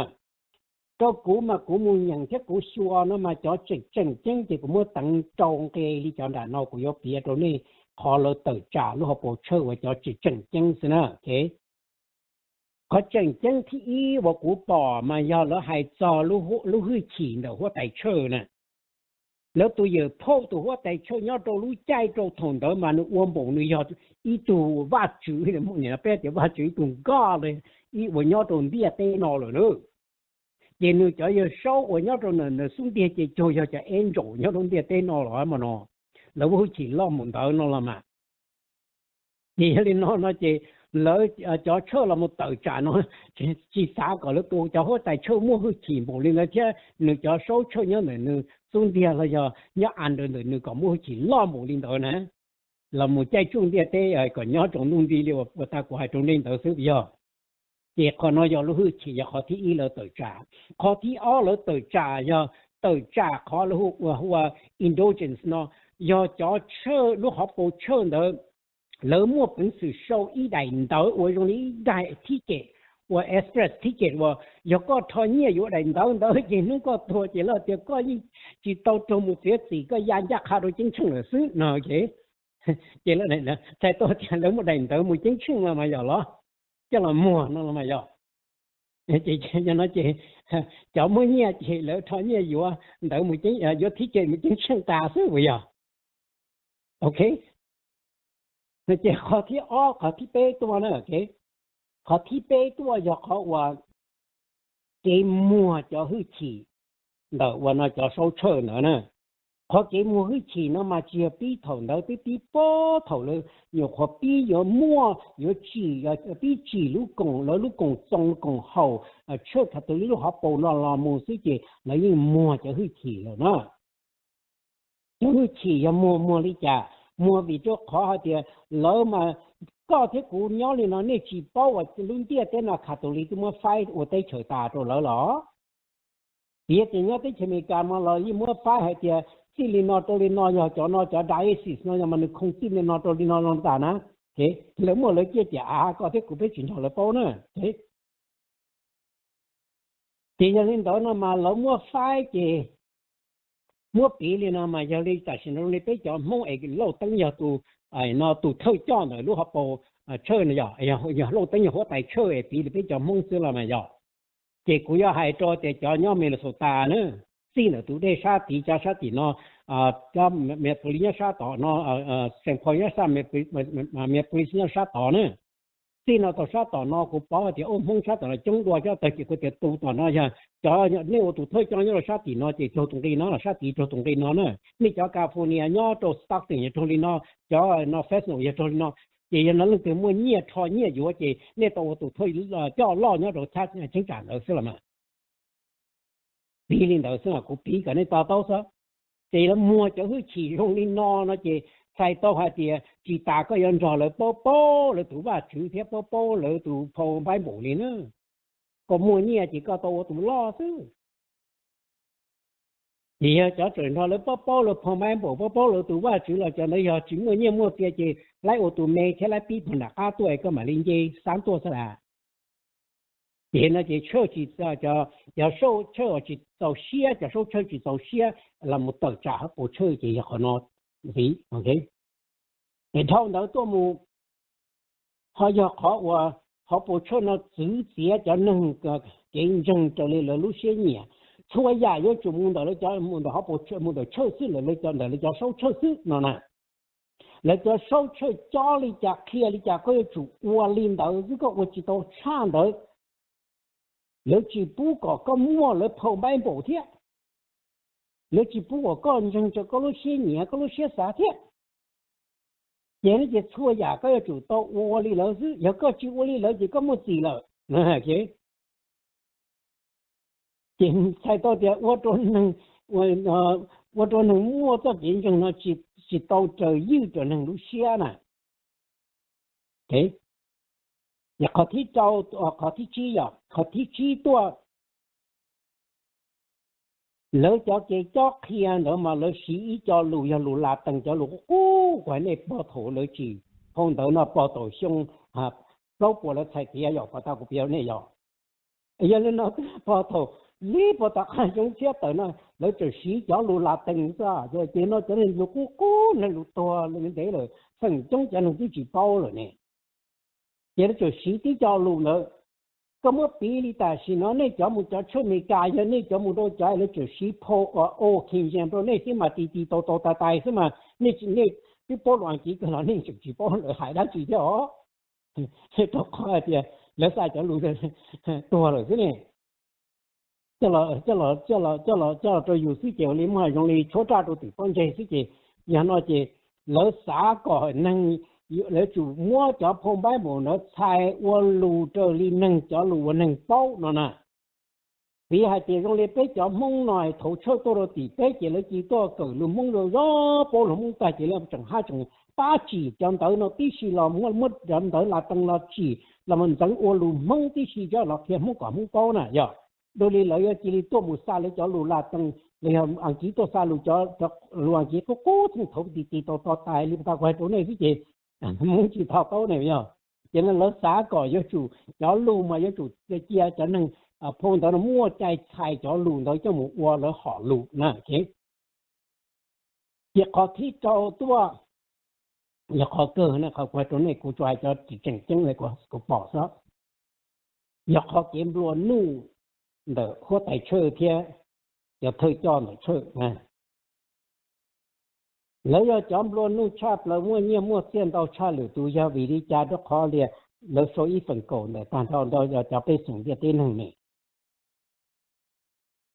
Rau kuv mas kuv mus nyeem thiab kuv xyuas no mas cov tseem ceeb ces kuv muab teev rau nqe li cov nram no kuv yuav piav rau nej qhov lawv tawm tsam lub hauv paus tshawj uas cov tseem ceeb xwb na. Qhov tseem ceeb thib ib uas kuv pom mas yog lawv hais txog lub hwj chim ntawm huab tais tshawj na. Lawv tus yawm phauj tus huab tais tshawj nyob rau lub caij rau thaum ntawd mas nws ua npaum nws yog ib tug vaj tswv, peb tias vaj tswv ib tug nkoj li ib uas nyob rau ntiaj teb no lawm na. Ces nws cov yawg saub uas nyob rau ntawm xub ntiag ces cuag yog cov angel nyob rau ntiaj teb no los mas no, lawv muaj hwj chim loj mus ntawd no los mas. Ces yog li no no ces lawv cov tshawj los mus tawm tsam no tsis xav kom lawv tus cov huab tais tshawj muaj hwj chim npaum li ntawd thiab nws cov saub tshawj nyob ntawm nws xub ntiag los yog nyob under ntawm nws kom muaj hwj chim loj npaum li ntawd na, los mus caij tsuj ntiaj teb kom nyob rau ntuj nti li uas tag kuv hais rau nej ntawd xwb yog. Ces qhov no yog lub hwj chim yog qhov thib ib lawv tawm tsam. Qhov thib ob lawv tawm tsam yog tawm tsam qhov lawv hu ua indulgence no, yog cov tshawj lub hauv paus tshawj ntawd lawv muaj peev xwm sau ib daim ntawv uas zoo li ib daim thib cem uas express ticket uas yog koj rho nyiaj yuav daim ntawv ntawd ces hnub koj tuag ces lawv tias koj yeej tsis tau raug mus txiav txim, koj ya ncaj qha rau ceeb tsheej lawm xwb no. Ces txhais tau tias lawv muaj daim ntawv mus ceeb tsheej los mas yog los coj los muag no los mas yog. Ces no ces cov muaj nyiaj ces lawv rho nyiaj yuav ntawv mus ceeb, yuav thib cem mus ceeb tsheej tas xwb uas yog. Ok, ces qhov thib ob qhov thib peb tuaj na, qhov thib peb tuaj yog qhov uas kev muag cov hwj chim ntawm uas no cov saub tshawj ntawd na. Qhov kev muag hwj chim no mas tsis yog pib thaum ntawd, twb pib puag thaum lawv nyuam qhuav pib yuav muaj yuav tsim, pib tsim lub koom, lawv lub koom txoos koom haum tshawj Catholic lub hauv paus no los mus xwb ces lawv yeej muag cov hwj chim lawm na. Cov hwj chim yog muag, muag li cas? Muag vim rau qhov hais tias lawv mas, koj thiab kuv nyob li no nej tsis paub uas lub ntiaj teb no Catholic twb muab faib ua teb chaws tas rau lawv los? Piav tias nyob teb chaws Amelikas mas los yeej muab faib hais tias txij li no rau li no yog cov no cov diocese no yog mas nws khoom txij li no rau li no no tas na. Lawv muaj lawv ciaj ciam av, koj thiab kuv peb tsis nrog lawv paub na. Ces yog li ntawd no mas lawv muab faib ces muab piv li no mas yog li tam sim no li peb cov Hmoob es Lauj Teeb yog tus, no tus thawj coj ntawm lub hauv paus tshawj no, yog Lauj Teeb yog huab tais tshawj es piv li peb cov Hmoob xwb los mas yog. Ces kuv yuav hais rau tias cov nyob Minnesota na, txij ntawm tus dej sab tid, cov sab tim no, cov Minneapolis nyob sab tom no, Saint Paul nyob sab, Minneapolis nyob sab tod na. Txij no tau sab tom no kuv paub hais tias ua Hmoob sab tom no coob dua cov tawg ces kuv tias tus tom no yog cov nej ua tus thawj coj nyob rau sab tim no ces raug tus nqi no, sab tid raug tus nqi no na. Nej cov California nyob rau Stockton yog raug li no, cov no Fresno yog raug li no. Ces yog no leej twg muaj nyiaj rho nyiaj yuav ces nej tau ua tus thawj coj loj nyob rau cheeb tsam ntawd xwb los mas. Piv li ntawd xwb, kuv piv kom nej to taub xwb. Ces lawv muag cov hwj chim zoo li no no ces txhais tau hais tias tsis tas koj yuav nrog lawv paub paub lawv tus Vajtswv thiab paub paub lawv tus phau Bible li na. Koj muaj nyiaj ces koj tau ua tus loj xwb. Ces yog cov tseem nrog lawv paub paub lawv phau Bible, paub paub lawv tus Vajtswv los cov ntawd yog tsis muaj nyiaj muaj txiaj ces lawv ua tus me thiab lawv pib phau nram qab tuaj es koj mam li nce xab tuaj xwb las. Ces no ces tshawj tsis, cov saub tshawj tsis txaus siab, cov saub tshawj tsis txaus siab los mus tawm tsam hauv paus tshawj ces yog qhov no ntxiv. Es dhau ntawd tuaj mus ho yog qhov uas hauv paus tshawj no txwv txiav cov neeg kev ntseeg raws li lawv lub siab nyiam, Txhua yam yuav tsum mus ntawm lawv cov, mus ntawm hauv paus, mus ntawm tshawj xwb, lawv cov, ntawm lawv cov saub tshawj xwb no na. Lawv cov saub tshawj cob li cas qhia li cas koj yuav tsum ua li ntawd xwb, koj ua tsis tau tshaj ntawd, lawv tsis pub kom koj muaj lawv phau Bible thiab. Lawv tsis pub kom koj ntseeg raws koj lub siab nyiam koj lub siab xav thiab. Ces no ces txhua yam koj yuav tsum tau ua li lawv xwb, yog koj tsis ua li lawv ces koj muaj txim lawm. Ces txhais tau tias ua rau neeg, ua rau neeg muaj txoj kev ntseeg no tsis tau raws ywj rau neeg lub siab na. Qhov thib rau, qhov thib tsib yom, qhov thib tsib tuaj, lawv cov kev cob qhia ntawd mas lawv siv ib co lus yog lus Latees, cov lus qub qub uas nej pog thaum lawv tsis, phau ntawv no pog thaum xyoo plaub puas lawv txhais tias yog pog tau kuv piav nej yog. Yog li no pog thaum li pog tom qab xyoo txhiab tawm no lawv tseem siv cov lus Latees xwb, ces no cov neeg lus qub qub neeg lus tuag ntev lawm feem coob cov neeg twb tsis paub lawm ne. Ces lawv tseem siv tib co lus ntawd. Koj muab piv li tam sim no nej cov mus cov tshawj Amelikas, yog nej cov mus rau cov lawv tseem siv phau uas Old King James rau nej xwb mas ti ti tau tau tais tais xwb mas nej, nej twb paub lus Askiv kawg los nej tseem tsis paub lawv hais dab tsi thiab os. Rau qhov hais tias lawv xa cov lus tuag lawm xwb ne. Coj los, coj los, coj los rau yus xwb ces ua li muaj zoo li tshuab raj rau twm pob ntseg xwb ces, yog no ces lawv xav kom neeg, lawv tsum muab cov phau Bible ntawd txhais ua lus raws li neeg cov lus uas neeg paub no na. Vim hais tias zoo li peb cov Hmoob no thaum tshawj tuaj rau tim peb ces lawv cia li tuaj kawm lus Hmoob zog zog, paub lus Hmoob tag ces lawv tseem hab tseem pab tsim cov ntawv no tib si los muab, muab cov ntawv Latees los tsim los ntxeev ua lus Hmoob tib si coj los qhia Hmoob kom Hmoob paub na yog. Dua li lawv yuav cia li tuaj mus xa lawv cov lus Latees los yog Askiv tuaj xa lus, cov lus Askiv qub qub txheej thaum ti ti tau tau tais li tau kuv hais rau nej xwb ces Hmoob tsis to taub ne yog. Ces no lawv xav kom yuav tsum cov lus mas yuav tsum cia cov neeg phau ntawd no muaj cai txhais cov lus ntawd coj mus ua lawv hom lus na. Ces qhov thib rau tuaj, yog qhov kawg na, qhov kuv hais rau nej kuv tsuas hais cov tseem ceeb li kuv pom xwb, yog qhov kev nplua nuj ntawm huab tais tshawj thiab cov thawj coj ntawm tshawj na. Lawv yog cov nplua nuj tshaj plaws, muaj nyiaj muaj txiaj ntau tshaj lwm tus, yog vim li cas? Rau qhov tias lawv sau ib feem kaum ntawm tag nrho cov pej xeem ntiaj teb neeg ne.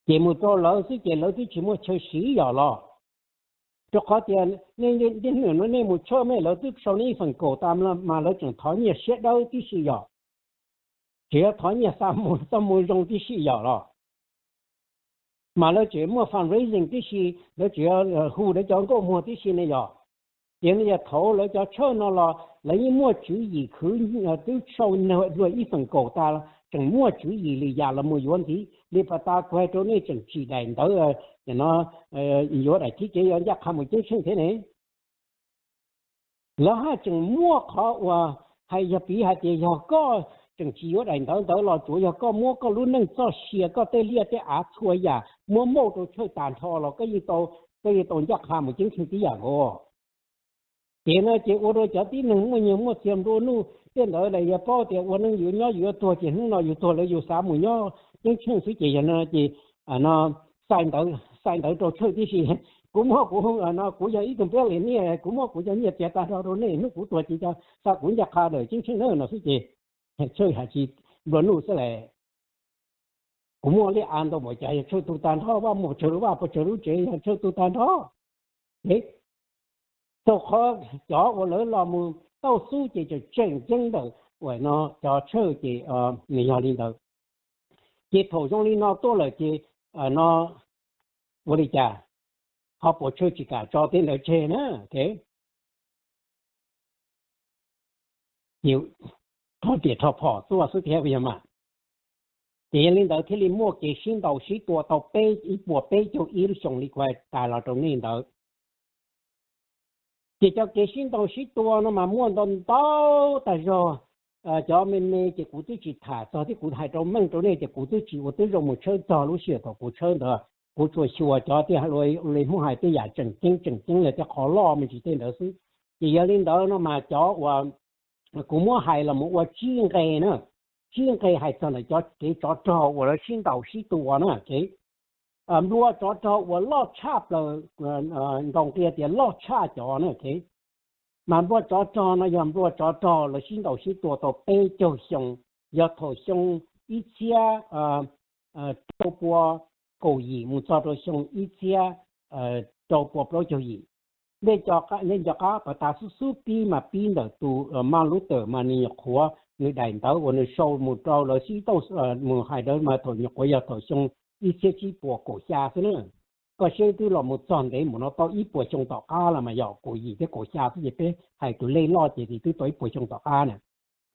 Ces mus rau lawv xwb ces lawv twb tsis muaj chaw siv yom los. Rau qhov tias nej, nej mus tshawj mej lawv twb sau nej ib feem kaum tas mas lawv tseem thov nyiaj siab dawb tib si yom. Tseem yuav thov nyiaj xa mus txoj moo zoo tib si yom los. Mas lawv tseem muaj fundraising tib si, lawv tseem hu lawv cov nkauj muag tib si ne yom. Ces no yog thaum lawv cov tshawj no los lawv yeej muaj tswv yim khwv, twb sau luag ib feem kaum tas, tseem muaj tswv yim lwm yam los mus yuav ntxiv li pas tas kuv hais rau nej tseem tsim daim ntawv no, yuav daim thib kev yuav ncaj qha mus ceeb tsheej thiab ne. Lawv haj tseem muaj qhov uas hais yog piv hais tias yog koj tseem tsis yuav daim ntawv ntawd los tsuav yog koj muab koj lub neej txoj sia koj tej liaj tej av txhua yam muab mauj rau tshawj tas nrho los koj yeej tau ncaj qha mus ceeb tsheej tib yam nkaus. Ces no ces ua rau cov tib neeg muaj nyiaj muaj txiag nplua nuj tej ntawd los yog paub tias ua neej yuav nyob yuav tuag ces hnub no yus tuag lawm yus xav mus nyob ceeb tsheej xwb ces yog no ces no xai ntawv rau tshawj tib si. Kuv muab kuv, kuv yog ib tug billionaire, kuv muab kuv cov nyiaj txiag tag nrho rau nej, hnub kuv tuag ces xa kuv ncaj qha lawm ceeb tsheej na no xwb ces tshawj hais tsis nplua nuj xwb las. Kuv muaj liaj av ntau npaum cas yog tshawj tu tag nrho, vaj muaj tsawg lub vaj, puas tsawg lub tsev yog tshawj tu tag nrho. Tau qhov cov uas lawv los mus tauj xub ces tseem tseem ceeb ntawm uas no cov tshawj ces nws yog li ntawd. Ces thaum zoo li no tuaj lawm ces no ua li cas ho puas tshawj tsis kam tso tej ntawd tseg na? Rho riam rho phom tuaj xwb thiab yog mas. Ces yog li ntawd thiaj li muaj kev sib ntaus sib tua tau peb, ib puas peb caug ib lub xyoo li kuv hais tas los rau nej ntawd. Ces cov kev sib ntaus sib tua no mas muaj ntau ntau tag zog. Cov me me ces kuv twb tsis tham txog thiab, kuv hais rau meej rau nej tias kuv twb tsis ua tib zoo mus tshawb txog lub sij hawm thaum kuv tshawb ntawd, kuv tsuas xyuas cov tias ua li Hmoob hais tej yam tseem ceeb tseem ceeb los tej qhov loj me ntsis tej ntawd xwb. Ces yog li ntawd no mas cov uas kuv muab hais los mus ua tsib nqe na, tsib nqe hais txog ntawm cov kev tsov rog uas lawv sib ntaus sib tua na. Nplua tsov rog uas loj tshaj plaws, ntaus nqi tias loj tshaj cov na, mas nplua tsov rog no yog nplua tsov rog lawv sib ntaus sib tua tau peb caug xyoo, yog thaum xyoo ib txhiab rau pua kaum yim mus txog rau xyoo ib txhiab rau pua plaub caug yim. Ncej nco qab pas tas xub xub pib mas pib ntawm tus Martin Luther mas nws nyuam qhuav nws daim ntawv uas nws sau mus rau lawv sib tauj mus hais ntawd mas thaum nyuam qhuav yog thaum xyoo ib txhiab tsib puas kaum xya xwb na. Koj saib twb los mus txog ntev mus no tau ib puas xyoo tom qab los mas yog kaum yim thiab kaum xya xwb ces peb hais tus lej loj ces twb tau ib puas xyoo tom qab na.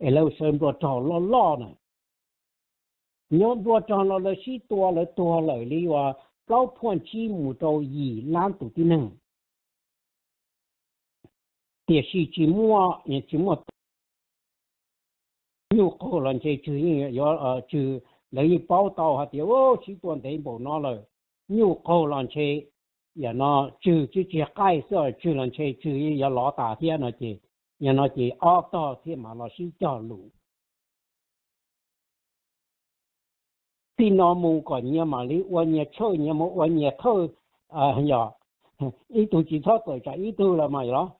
Es lawv sawv nplua rog loj loj na, nyob nplua rog no lawv sib tua lawv tuag lawm li uas plaub phuaj tsib mus rau yim lab tus tib neeg. Tiam sis tsis muaj, tsis muaj nyuj qaug los ntshe tswg yeej yuav tswg, lawv yeej paub tau hais tias sib tua ntev npaum no lawm, nyuj qaug los ntshe yam no tswg tsis tsis qaij xwb, tswg los ntshe tswg yeej yuav lov tas thiab no ces, yog no ces ob tog thiaj mam los sib cog lus. Txij no mus kom nyias mam li ua nyias tshawj, nyias mus ua nyias thawj, yog ib tug tsis txhob tawm tsam ib tug los mas yog los.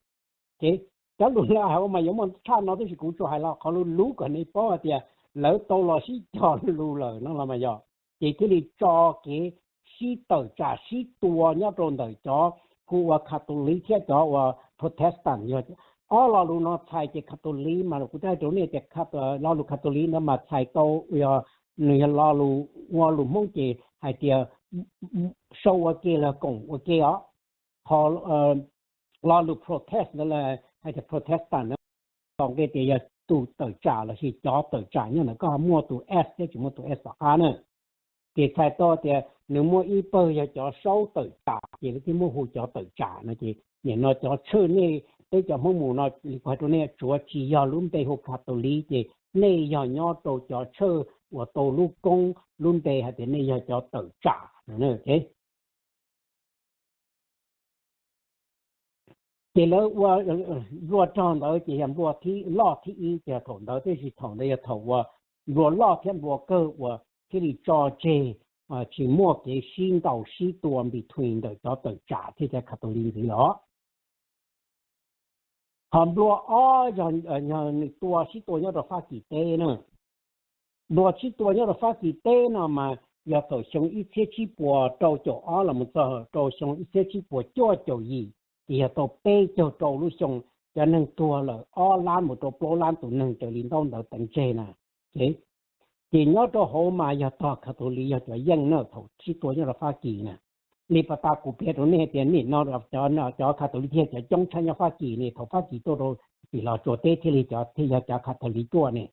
Ces cov lus lawv hais ua mas yuav muaj tshaj no tab sis kuv tsuas hais los qhov lub lub kom nej paub hais tias lawv tau los sib cog lus lawm no los mas yog, ces thiaj li tso kev sib tawm tsam sib tua nyob rau ntawm cov hu ua Catholic thiab cov ua Protestant. Yog ob lo lus no txhais ces Catholic mas kuv twb hais rau nej tias lo lus Catholic no mas txhais tau, yog nws yog lo lus ua lus Hmoob ces hais tias sau ua ke los koom ua ke os. Qhov lo lus Protest ntawd hais tias Protestant no, tau nqi tias yog tus tawm tsam lossis cov tawm tsam nyob ntawd, koj ho muaj tus S thiab tsis muaj tus S tom qab na. Ces txhais tau tias nws muaj ib pawg yog cov saub tawm tsam ces lawv thiaj muab hu cov tawm tsam no ces nim no cov tshawj nej peb cov Hmoob mus no li kuv hais rau nej tsuav tsis yog lub npe hu Catholic ces nej yog nyob rau cov tshawj uas tau lub koob lub npe hais tias nej yog cov tawm tsam no. Ces lawv ua nplua rog ntawd ces yog nplua loj thib ib ces yog thaum ntawd, tab sis thaum ntawd yog thaum uas nplua loj thiab nplua kawg uas thiaj li tso tseg, tsis muaj kev sib ntaus sib tua between ntawm cov tawm tsam thiab cov Catholic ntxiv los. Ho nplua ob yog nws tua sib tua nyob rau Fab Kis teb na. Nplua sib tua nyob rau Fab Kis teb no mas yog thaum xyoo ib txhiab tsib puas rau caum ob los mus txog rau xyoo ib txhiab tsib puas cuaj caum yim, ces yog tau peb caug rau lub xyoo, cov neeg tuag lawm ob lab mus rau plaub lab tus neeg raws li ntaub ntawv teev tseg na. Ces nyob rau hauv mas yog tog Catholic yog cov yeej na thaum sib tua nyob rau Fab Kis na. Li pas tas kuv piav rau nej tias nim no cov Catholic thiaj cov coob tshaj nyob Fab Kis ne, thaum Fab Kis tuaj rau tim Los Tsuas teb thiaj li cov thiaj yog cov Catholic tuaj ne.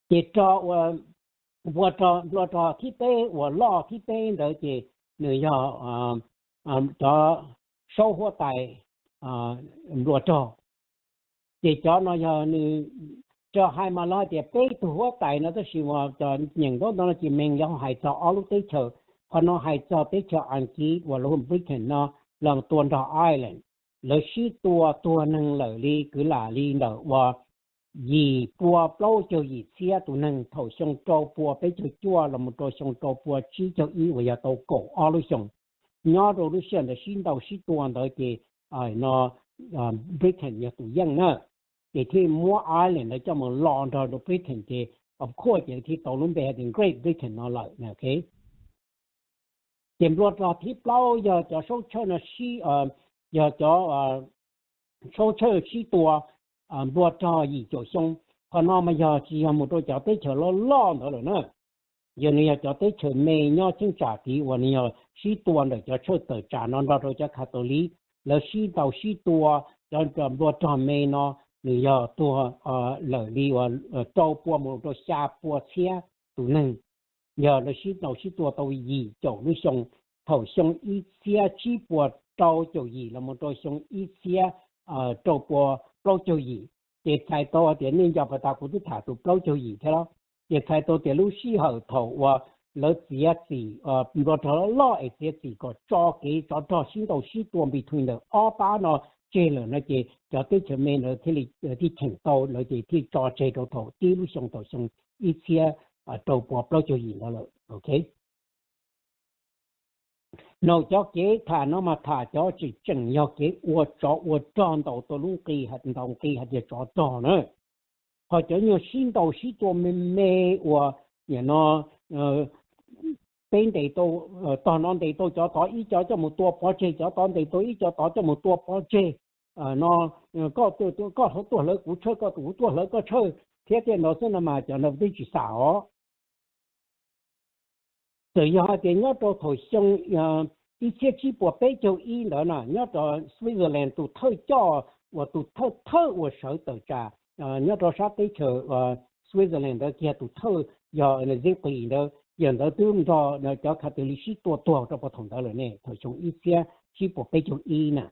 Ces rog ua nplua rog thib peb uas loj thib peb ntawd ces nws yog cov saub huab tais nplua rog. Ces cov no yog nws, raws hais mas lawv hais tias peb tug huab tais no tab sis cov nyeem ntaub ntawv no ces meej lawv hais txog ob lub teb chaws. Qhov no hais txog teb chaws Askiv uas lawv hu Britain no los tua nrog Ireland. Lawv sib tua tuag neeg lawm li kwv lam li ntawm uas yim pua plaub caug yim txhiab tus neeg thaum xyoo rau pua peb caug cuaj los mus rau xyoo rau pua tsib caug ib uas yog tau kaum ob lub xyoo. Nyob rau lub sij hawm ntawd sib ntaus sib tua ntawd ces no Britain yog tus yeej na, ces thiaj muab Ireland ntawd coj mus lo nrog rau Britain ces of course ces thiaj tau lub npe hais tias Great Britain no lawm. Ces nplua rog thib plaub yog cov saub tshawj no sib, yog cov saub tshawj sib tua nplua rog yim caum xyoo. Qhov no mas yog tsis yog mus rau cov teb chaws loj loj ntawd lawm na. Yog nws yog cov teb chaws me nyob cheeb tsam tid uas nws yog sib tua ntawm cov tshawj tawm tsam no nrog rau cov Catholic, lawv sib ntaus sib tua, cov nplua rog me no nws yog tuag lawm li uas rau pua mus rau xya pua txhiab tus neeg. Yog lawv sib ntaus sib tua tau yim caum lub xyoo, thaum xyoo ib txhiab tsib puas rau caum yim los mus rau xyoo ib txhiab rau pua plaub caug yim, ces txhais tau tias nej nco pas tas kuv twb tham tus plaub caug yim thiab los, ces txhais tau tias lub sij hawm thaum uas lawv txiav txim, nplua rog loj es txiav txim kom tso kev tsov rog sib ntaus sib tua between ntawm ob pab no tseg lawm no ces cov teb chaws me ntawd thiaj li thiaj cheem tau lawv ces thiaj tso tseg rau thaum tib lub xyoo thaum xyoo ib txhiab rau pua plaub caug yim ntawd lawm, ok. Nws cov kev tham no mas tham cov tseem tseem yog kev ua tsov ua rog ntaus tau lub nqi, ntaus nqi hais tias tsov rog na. Ho cov nyuag sib ntaus sib tua me me uas nim no peb ntes tau, tog no ntes tau cov tod ib co coj mus tua pov tseg, cov tod ntes tau ib co tod coj mus tua pov tseg, no koj tuaj hlawv kuv tshawj, koj kuv tuaj hlawv koj tshawj thiab tej ntawd xwb no mas cov ntawd twb tsis xam os. Txawm yog hais tias nyob rau thaum xyoo ib txhiab tsib puas peb caug ib ntawd na, nyob rau Switzerland tus thawj coj uas tus thawj thawj uas sawv tawm tsam nyob rau sab teb chaws Switzerland ntawd kiag tus thawj yog Zipli ntawd, yawg ntawd twb nrog cov Catholic sib tua tuag rau puag thaum ntawd lawm ne, thaum xyoo ib txhiab tsib puas peb caug ib na.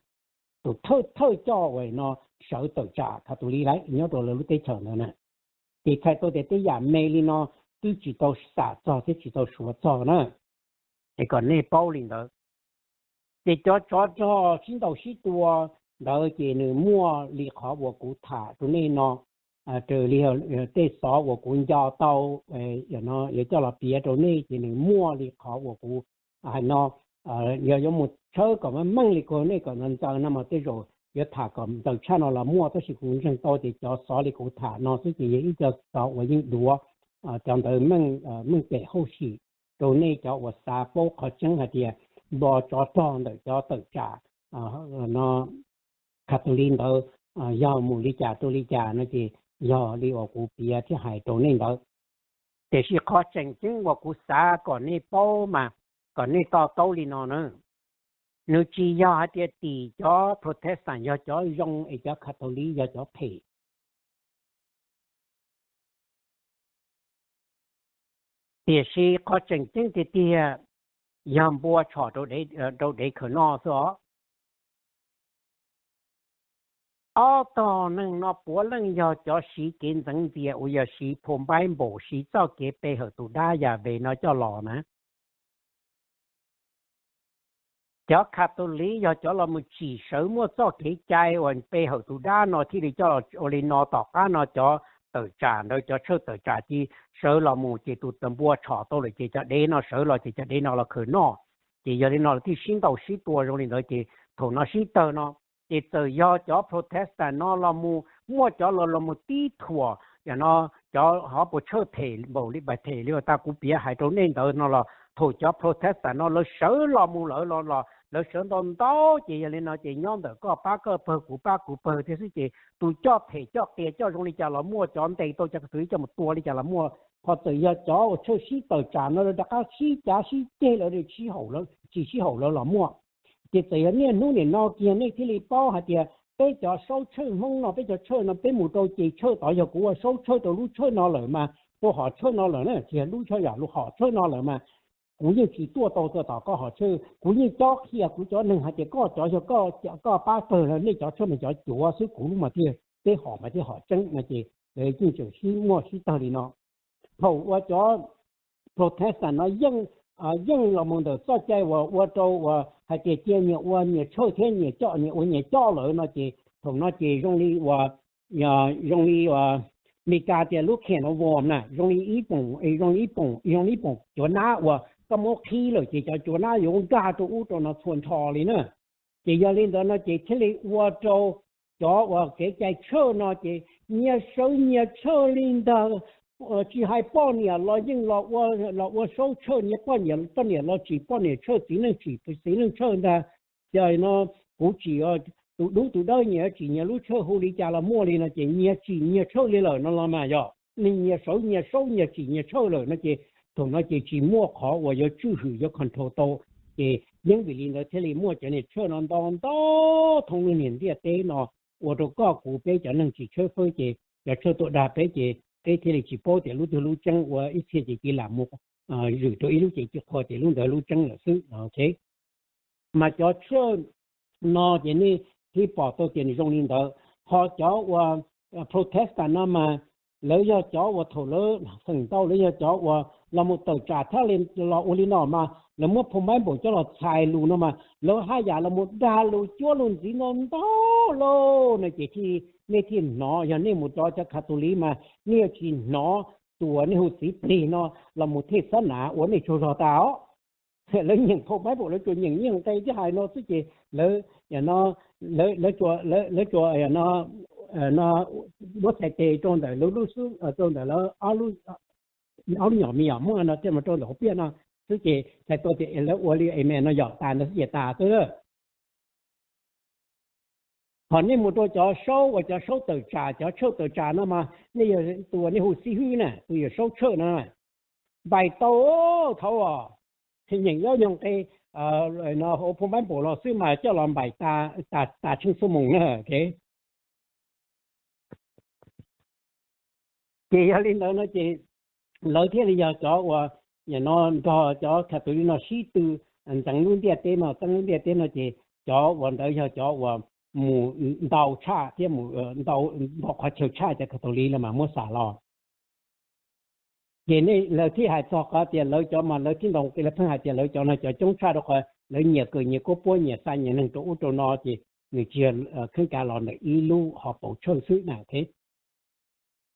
Tus thawj thawj coj uas no sawv tawm tsam Catholic lawm nyob rau lawv lub teb chaws ntawd na. Ces txhais tau tias tej yam me li no twb tsis tau xam txog thiab tsis tau suav txog na. Es kom nej paub li ntawd. Ces cov tsov rog sib ntaus sib tua ntawd ces nws muaj li qhov uas kuv tham rau nej no, raws li tej xov uas kuv nco tau, no yuav coj los piav rau nej ces nws muaj li qhov uas kuv hais no. Yog yuav mus tshawb kom meej li kuv nej kom ntxaws ntxaws no mas tej zaum yuav tham kom ntxaws tshaj no los muaj, tab sis kuv ntseeg tau tias cov xov li kuv tham no xwb ces yog ib co xov uas yeej duav, cov ntawd meej pem hauj sim rau nej cov uas xav paub qhov tseeb hais tias npog tsov rog ntawm cov tawm tsam no Catholic ntawd yog mus li cas rau li cas no ces yog li uas kuv piav thiab hais rau nej ntawd. Tiam sis qhov tseem ceeb uas kuv xav kom nej paub mas kom nej to taub li no na, nws tsis yog hais tias tim cov Protestant yog cov zoo es cov Catholic yog cov phem. Tiam sis qhov tseem ceeb tiag tiag yog npua tshom rau dev khaws noj xwb os. Ob tog neeg no puav leej yog cov siv kev ntxeev ntxias uas yog siv phom npaib npaum siv txoj kev pe hawm tus dab Yas Ves no coj los na. Cov Catholic yog cov los mus tsim sawv muaj txoj kev cai uas pe hawm tus dab no thiaj li coj los ua li no. Tom qab no cov tawm tsam ntawd, cov tshawj tawm tsam cia sawv los mus ces tus npua tshom tau lawm ces cov dev no sawv los ces cov dev no los khaws noj. Ces yog li no lawv thiaj sib ntaus sib tua zoo li ntawd ces thaum no sib tawg no ces txawm yog cov Protestant no los mus muaj cov los los mus tib thuam, yam no cov hov puas tshawj phem npaum li phem li uas tas kuv piav hais rau nej ntawd no los thaum cov Protestant no lawv sawv los mus lawm los lawv sawv ntau ntau ces yog li no ces nyob ntawm koj pab koj pawg kuv pab kuv pawg thiab xwb ces tus coj phem coj qias coj zoo li cas los muaj, cov ntes tau cov Catholic coj mus tua li cas los muaj. Ho txawm yog cov uas tshawj sib tawm tsam no lawv rov qab sib cav sib ceg lawv tsis sib haum lawv los muaj. Ces txawm yog niaj hnub nim no kiag nej thiaj li paub hais tias peb cov saub tshawj Hmoob no, peb cov tshawj no peb mus rau ces tshawj tod yog kuv ua saub tshawj rau lub tshawj no lawm mas, rau hom tshawj no lawm na, tsis yog lub tshawj, yog lub hom tshawj no lawm mas kuv yeej tsis tuaj tau txog tom koj hom tshawj, kuv yeej cob qhia kuv cov neeg hais tias koj cov yog koj pab pawg, nej cov tshawj mas cov cuav xwb, kuv lub mas thiaj, peb hom mas thiaj hom tseeb no ces lawv yeej tseem sib muaj sib tawg li no. Thaum uas cov Protestant no yeej los mus ntawm txoj cai uas ua rau uas hais tias cia nyias ua nyias tshawj thiab nyias coj, nyias ua nyias coj lawm no ces thaum no ces zoo li uas, zoo li uas Meskas tias lub carnival na, zoo li ib poom, zoo li ib poom, zoo li ib poom cuav nab uas koj muab qhib lawm ces cov cuav nab yuav nkag rau ub rau no txhua nrho li na. Ces yog li ntawd no ces thiaj li ua rau cov uas kev cai tshawj no ces nyias sawv nyias tshawj li ntawd, tsis hais poj niam los yeej los ua saub tshawj, nyias poj niam, poj niam los tsim poj niam tshawj, txiv neej tsim txiv neej tshawj ntag. Ces no kuv tsim tus dub tus dawb nyias tsim nyias lub tshawj, hu li cas los muaj li no ces nyias tsim nyias tshawj li lawm no los mas yog nyias sawv nyias saub nyias tsim nyias tshawj lawm no ces thaum no ces tsis muaj qhov uas yuav tswj hwm yuav control tau. Ces yeej vim li ntawd thiaj li muaj cov niag tshawj no ntau ntau thoob lub niag ntiaj teb no ua rau koj kuv peb cov neeg tsis tshawb fawb ces cov tshawj tuaj dag peb ces peb thiaj li tsis paub tias lub twg lub tseeb, ua ib txhia ces cia lam mus zwm rau ib lub ces cia qhua tias lub ntawd lub tseeb lawm xwb, ok. Mas cov tshawj no ces nej thiaj pom tau tias nws zoo li ntawd. Ho cov uas Protestant no mas lawv yog cov uas thaum lawv feem ntau lawv yog cov uas los mus tawm tsam thiab los ua li no mas lawv muab phau npaib npaum coj los txhais lus no mas lawv haj yam los mus dag lus cuab lus ntxiv ntau ntau lauj no ces nej thiaj hnov, yog nej mus rau cov Catholic mas nej yuav tsis hnov tus uas nej hu txiv plig no los mus thij xab nav ua nej tsaug zog tas os. Lawv nyeem phau Bible lawv tsuas nyeem nyiaj nqe thiab hais no xwb ces lawv, lawv tsuas muab txhais tes rau ntawm lub, rau ntawm lawv ob lub nyom me nyuam muaj no thiaj mus rau ntawm hauv pliaj no xwb ces txhais tau tias lawv ua li amen no yog tas ntawd xwb ces tas xwb. Ho nej mus rau cov saub uas cov saub tawm tsam, cov tshawj tawm tsam no mas nej yog tus uas nej hu xib hwb na, tus yawm saub tshawj no, npaim tau thaum nyeem yob nyoog qe hauv phau Bible los xwb mas coj los npaim tas tsheej xuab moos na. Ces yog li ntawd no ces lawv thiaj li yog cov uas nim no nrog cov Catholic no sib tw ntxeev lub ntiaj teb no, txeeb lub ntiaj teb no ces cov uas ntawd yog cov uas mus ntau tshaj thiab mus ntau qhov chaw tshaj cov Catholic los mas muab xam los. Ces lawv thiaj hais txog qhov tias lawv cov mas lawv thiaj ntaus qe, lawv pheej hais tias lawv cov no cov coob tshaj rau qhov lawv nyias kawm nyias kab puab nyias xa nyias neeg rau ub rau no ces nws tsis yog kheeb kav los ntawm ib lub hauv paus tshawj xwb na.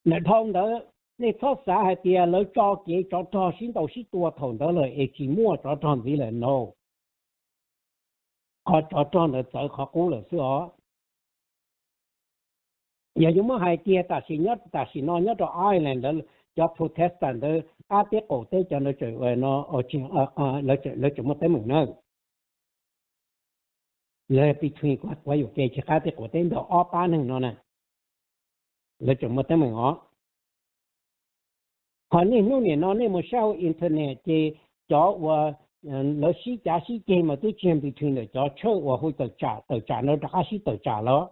Ntawm dhau ntawd nej txhob xav hais tias lawv tso kev tsov rog sib ntaus sib tua thaum ntawd lawm es tsis muaj tsov rog ntxiv lawm no. Qhov tsov rog ntawd txawv qhov qub lawm xwb os. Yog yuav muab hais tiag tam sim, tam sim no nyob rau Ireland ntawd cov Protestant ntawd qab teb qaum teb cov ntawd tseem, lawv tseem muaj teeb meem na. Lawv between kuv yuam kev tsis qab teb qaum teb ntawm ob pab neeg no na, lawv tseem muaj teeb meem os. Ho niaj hnub nim no nej mus saib hauv internet ces cov uas lawv sib cav sib ceg mas twb tsis yog between ntawm cov tshawj uas hu tawm tsam, tawm tsam no rov qab sib tawm tsam los,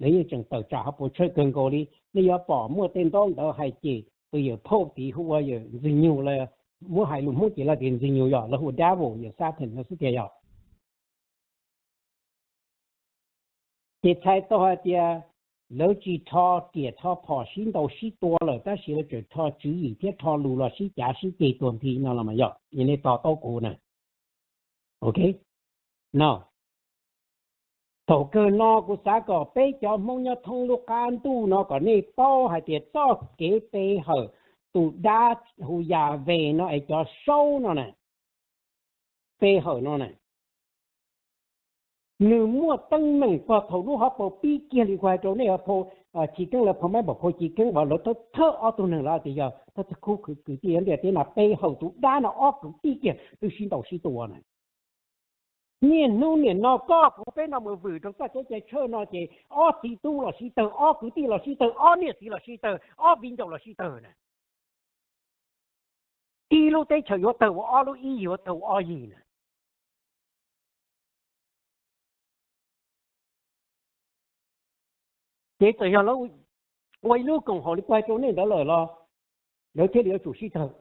lawv yeej tseem tawm tsam hauv paus tshawj kawg nkaus li. Nej yuav pom muaj tej ntaub ntawv hais ces tus yawm phauj tid hu ua yawm Ntxwg Nyug los, muab hais lus Hmoob ces lawv tias Ntxwg Nyug yog lawv hu devil, yawm Satan no xwb tiag yog. Ces txhais tau hais tias lawv tsis rho riam rho phom sib ntaus sib tua lawm tab sis lawv tseem rho tswv yim thiab rho lus los sib cav sib ceg tuag nthi no los mas yog, nej to taub kuv na. Ok, no, thaum kawg no kuv xav kom peb cov Hmoob nyob thoob lub qab ntuj no kom nej paub hais tias txoj kev pe hawm tus dab hu Yas Ves no es cov saub no na, pe hawm no na, nws muaj teeb meem txog thaum lub hauv paus pib kiag li kuv hais rau nej, Chiv Keeb lawv phau Maib Npaum phau Chiv Keeb uas lawv thawj thawj ob tug neeg lawv tias yog thawj thawj khub kwv tij ntiaj teb no pe hawm tus dab no ob kwv tij kiag twb sib ntaus sib tua na. Niaj hnub nim no koj kuv peb no mus vwm rau txoj kev cai tshawj no ces ob txiv tub los sib tawg, ob kwv tij los sib tawg, ob niam txiv los sib tawg, ob viv ncaus los sib tawg na. Ib lub teb chaws yuav tawg ua ob lub, ib yig yuav tawg ua ob yig na. Ces txawm yog lawv ua ib lub koom haum li kuv hais rau nej ntawd lawm los lawv thiaj li yuav tsum sib tawg.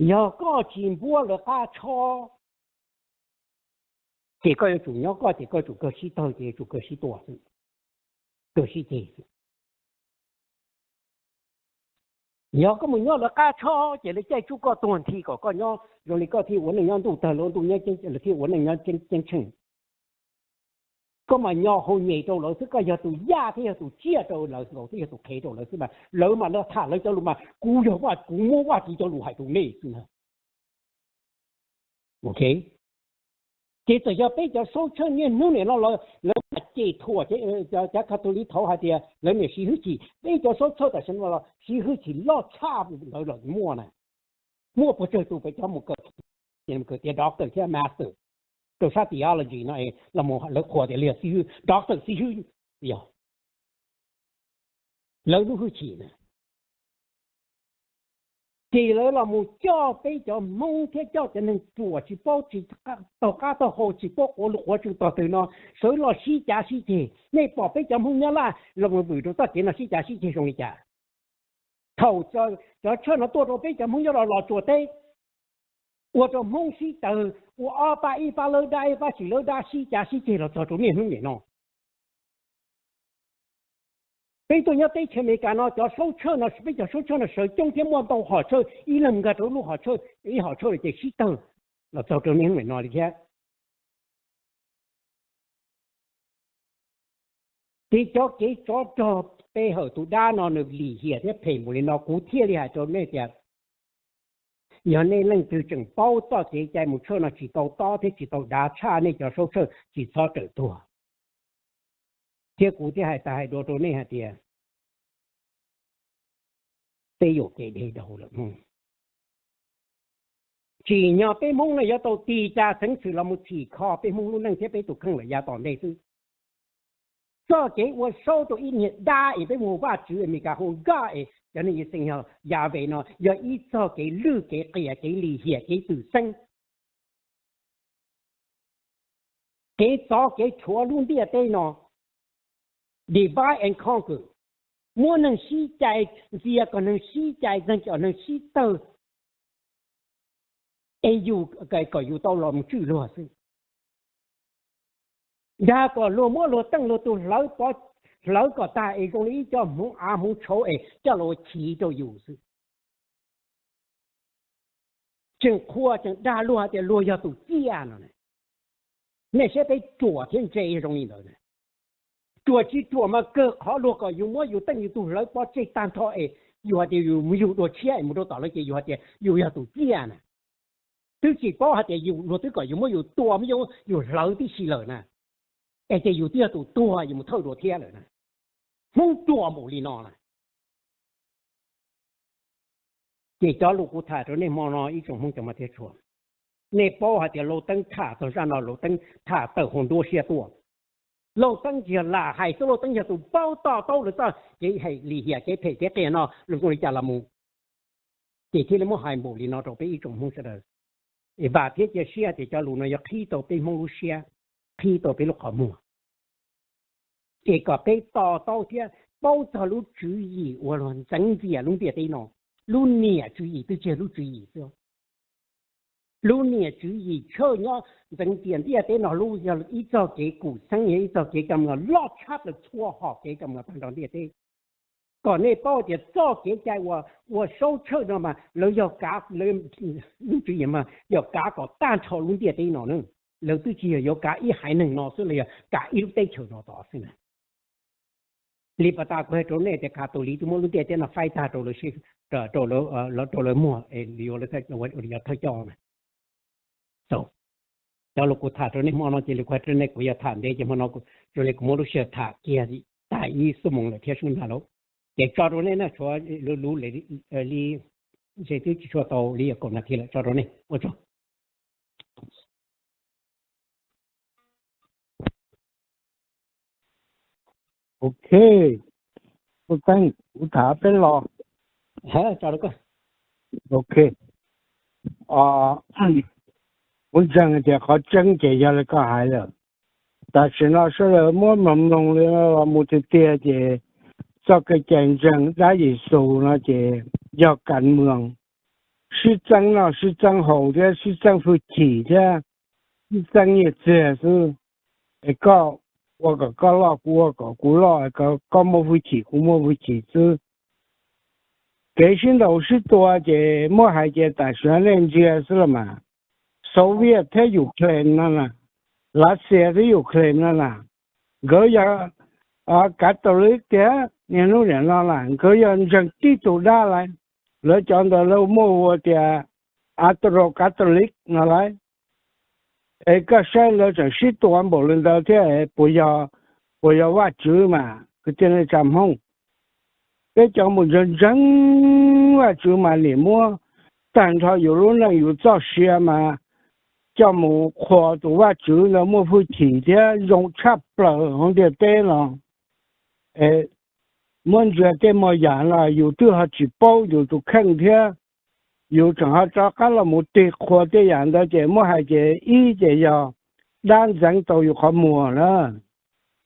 Yog koj tsis npuab lawv qab tshob ces koj yuav tsum nyob koj ces koj yuav tsum kawg sib tawg ces yuav tsum kawg sib tua xwb, kawg sib ceg xwb. Yog koj mus nyob lawv qab tshob ces lawv caij tsuj koj tuag nthi kom koj nyob zoo li koj thiaj ua neej nyob ntuj tawg lawv ntuj, lawv thiaj ua neej nyob ceeb tsheej. Koj mas nyo hau nyem rau lawv xwb, koj yog tus yaj thiab yog tus tsiaj rau lawv nkaus thiab yog tus qhev rau lawv xwb mas lawv mas lawv tham lawv cov lus mas kuv yog Vaj, kuv muab Vaj Tswv cov lus hais rau nej xwb na. Ok, ces txawm yog peb cov saub tshawj niaj hnub nim no lawv mam cem thuam cov Catholic thaud hais tias lawv niam sib hwj chim, peb cov saub tshawj tam sim no los sib hwj chim loj tshaj ntawd los muaj na. Muaj puas tsawg tus peb cov mus kawm, mus kawm tiav doctor thiab master rau sab theology no es los lawv qhuas tias li yog xib hwb, doctor xib hwb, yog lawv lub hwj chim na. Ces lawv los mus coj peb cov Hmoob thiab coj cov neeg ruam tsis paub, tsis taug qab taug hau, tsis paub quav lus quav tswv tog twg no sawv los sib cav sib ceg. Nej pom peb cov Hmoob Nyab Laj los mus vwm rau txoj kev no sib cav sib ceg zoo li cas? Thaum cov tshawj no tuaj rau peb cov Hmoob Nyab Laj los tsuas teb, ua rau Hmoob sib tawg, ua ob pab, ib pab lawb dab ib pab tsis lawb dab, sib cav sib ceg los txog rau niaj hnub nim no. Peb tuaj nyob teb chaws Amelikas no cov saub tshawj no, peb cov saub tshawj no sawv coob thiab muaj ntau hom tshawj, ib leeg nkag rau lub hom tshawj, ib hom tshawj ces sib tawg los txog rau niaj hnub nim no li thiab. Ces cov kev tsov rog sij hawm tus dab no nws lim hiam thiab phem npaum li no, kuv thiaj li hais rau nej tias, yog nej leej twg tseem paub txoj kev cai mus tshawj no tsis tau tob thiab tsis tau dav tshaj nej cov saub tshawj tsis txhob rawm tuag. Thiab kuv thiaj hais tas hais dua rau nej hais tias, peb yuam kev deb dau lawm Hmoob. Tsim nyog peb Hmoob no yuav tau tig cas xeev xwm los mus txhim kho peb Hmoob lub neej thiab peb tus kheej lawm yav tom ntej xwb. Txoj kev ua saub rau ib niag dab es peb mus hu Vajtswv es Meskas hu God es cov neeg Yixalayees yog Yahweh no yog ib txoj kev lwj kev qias kev lim hiam kev twm xeeb. Kev txov kev rhuav lub ntiaj teb no, divide and conquer, muab neeg sib cais, ntxias kom neeg sib cais, ntxias kom neeg sib tawg, es yus kom yus tau los mus tswj luag xwb. Dag kom luag muab luag teej luag tug hlawv pov, hlawv kom tag es zoo li ib co hmoov av hmoov tshauv es coj los ua chiv rau yus xwb. Tseem qhuas tseem dag luag hais tias luag yog tus ciaj no. Nej saib peb ruam thiab ntse zoo li ntawd. Ruam tsis ruam mas kawg qhov luag kom yus muab yus teej yus tug hlawv pov tseg tag nrho es yus hais tias yus mus yug dua tshiab es mus rau tom lawv ces yus hais tias yus yog tus ciaj na. Twb tsis paub hais tias yus luag twb kom yus muab yus tua muab yus hlawv tib si lawm na, es ces yus twb yog tus tuag yus mus thawj dua thiab lawm na. Hmoob ruam npaum li no na. Ces cov lus kuv tham rau nej hmo no ib tsoom Hmoob cov mos thiab tshua, nej paub hais tias Lauj Teeb tham txog zaj no Lauj Teeb tham tawm hauv nruab siab tuaj. Lauj Teeb tsis yog lam hais xwb, Lauj Teeb yog tus paub to taub lawv txoj kev hais lim hiam kev phem kev qias no zoo li cas los mus, ces thiaj li muab hais npaum li no rau peb ib tsoom Hmoob sawv daws. Es vam thiab cia siab tias cov lus no yuav qhib tau peb Hmoob lub siab, qhib tau peb lub qhov muag, es kom peb to taub thiab paub txog lub tswv yim uas luag ntxeev ntxias lub ntiaj teb no. Lub niam tswv yim twb tsis yog lub tswv yim xwb. Lub niam tswv yim tshawj nyob ntxeev ntxias ntiaj teb no lub yog ib txoj kev kum xeeb, yog ib txoj kev kam no loj tshaj plaws txhua hom kev kam no tag nrho ntiaj teb. Kom nej paub tias txoj kev cai uas ua saub tshawj no mas lawv yog kav, lub tswv yim mas yog kav kom tag nrho lub ntiaj teb no na. Lawv twb tsis yog yuav kav ib haiv neeg no xwb, los yog kav ib lub teb chaws no tod xwb na. Li pas tas kuv hais rau nej tias Kav Tos Liv twb muab lub ntiaj teb no faib tag rau lawv, rau lawv muag es yuav thawj coj na. Cov lus kuv tham rau nej hmo no ces li kuv hais rau nej kuv yuav tham ntev ces hmo no zoo li kuv muab lub sij hawm tham kiag tag ib xuab moos lawm thiab sub ntag lauj. Ces tso rau nej na, tshuav lub lub li ze twb tsis tshua tau li kaum nas this lawm, tso rau nej ua tsaug. Ok, Tub Teeb, kuv tham peb lo. Ok, kuv ntseeg tias qhov tseeb ces yog li koj hais lawm. Tam sim no sawv daws muab mloog mloog li los mus tiag tiag ces txoj kev cai ntseeg dab Yexus no ces yog kas moos, sib txeeb noj sib txeeb haus thiab sib txeeb hwj chim thiab sib txeeb nyiaj txiag xwb. Es koj ua kom koj loj, kuv ua kom kuv loj, koj muaj hwj chim kuv muaj hwj chim xwb. Kev sib ntaus sib tua ces muab hais ces tam sim no nej ntsia xwb los mas, Soviet thiab Ukraine no na, Lav Xias thiab Ukraine no na, nkawd yog Kav Tos Liv tiag. Niaj hnub niam no na nkawd yog ntseeg tib tug dab lawm. Lawv cov ntawd lawv muaj hu ua tias Atos Kav Tos Liv no lawm. Es koj saib lawv tseem sib tua npaum li ntawd thiab, puas yog, puas yog Vajtswv mas kwv tij neej tsa Hmoob? Peb cov mus ntseeg ntseeg Vajtswv mas nim muab tag nrho yus lub neej yus txoj sia mas coj mus qhuas tus Vajtswv ntawd muaj hwj chim thiab zoo tshaj plaws hauv ntiaj teb no. Muab ntsia tej muaj yam no yus twb ho tsis paub yus tus kheej thiab, yus tseem ho rov qab los mus tig qhuas tej yam ntawd ces muab hais ces ib ces yog dab ntxeev tau yus qhov muag na.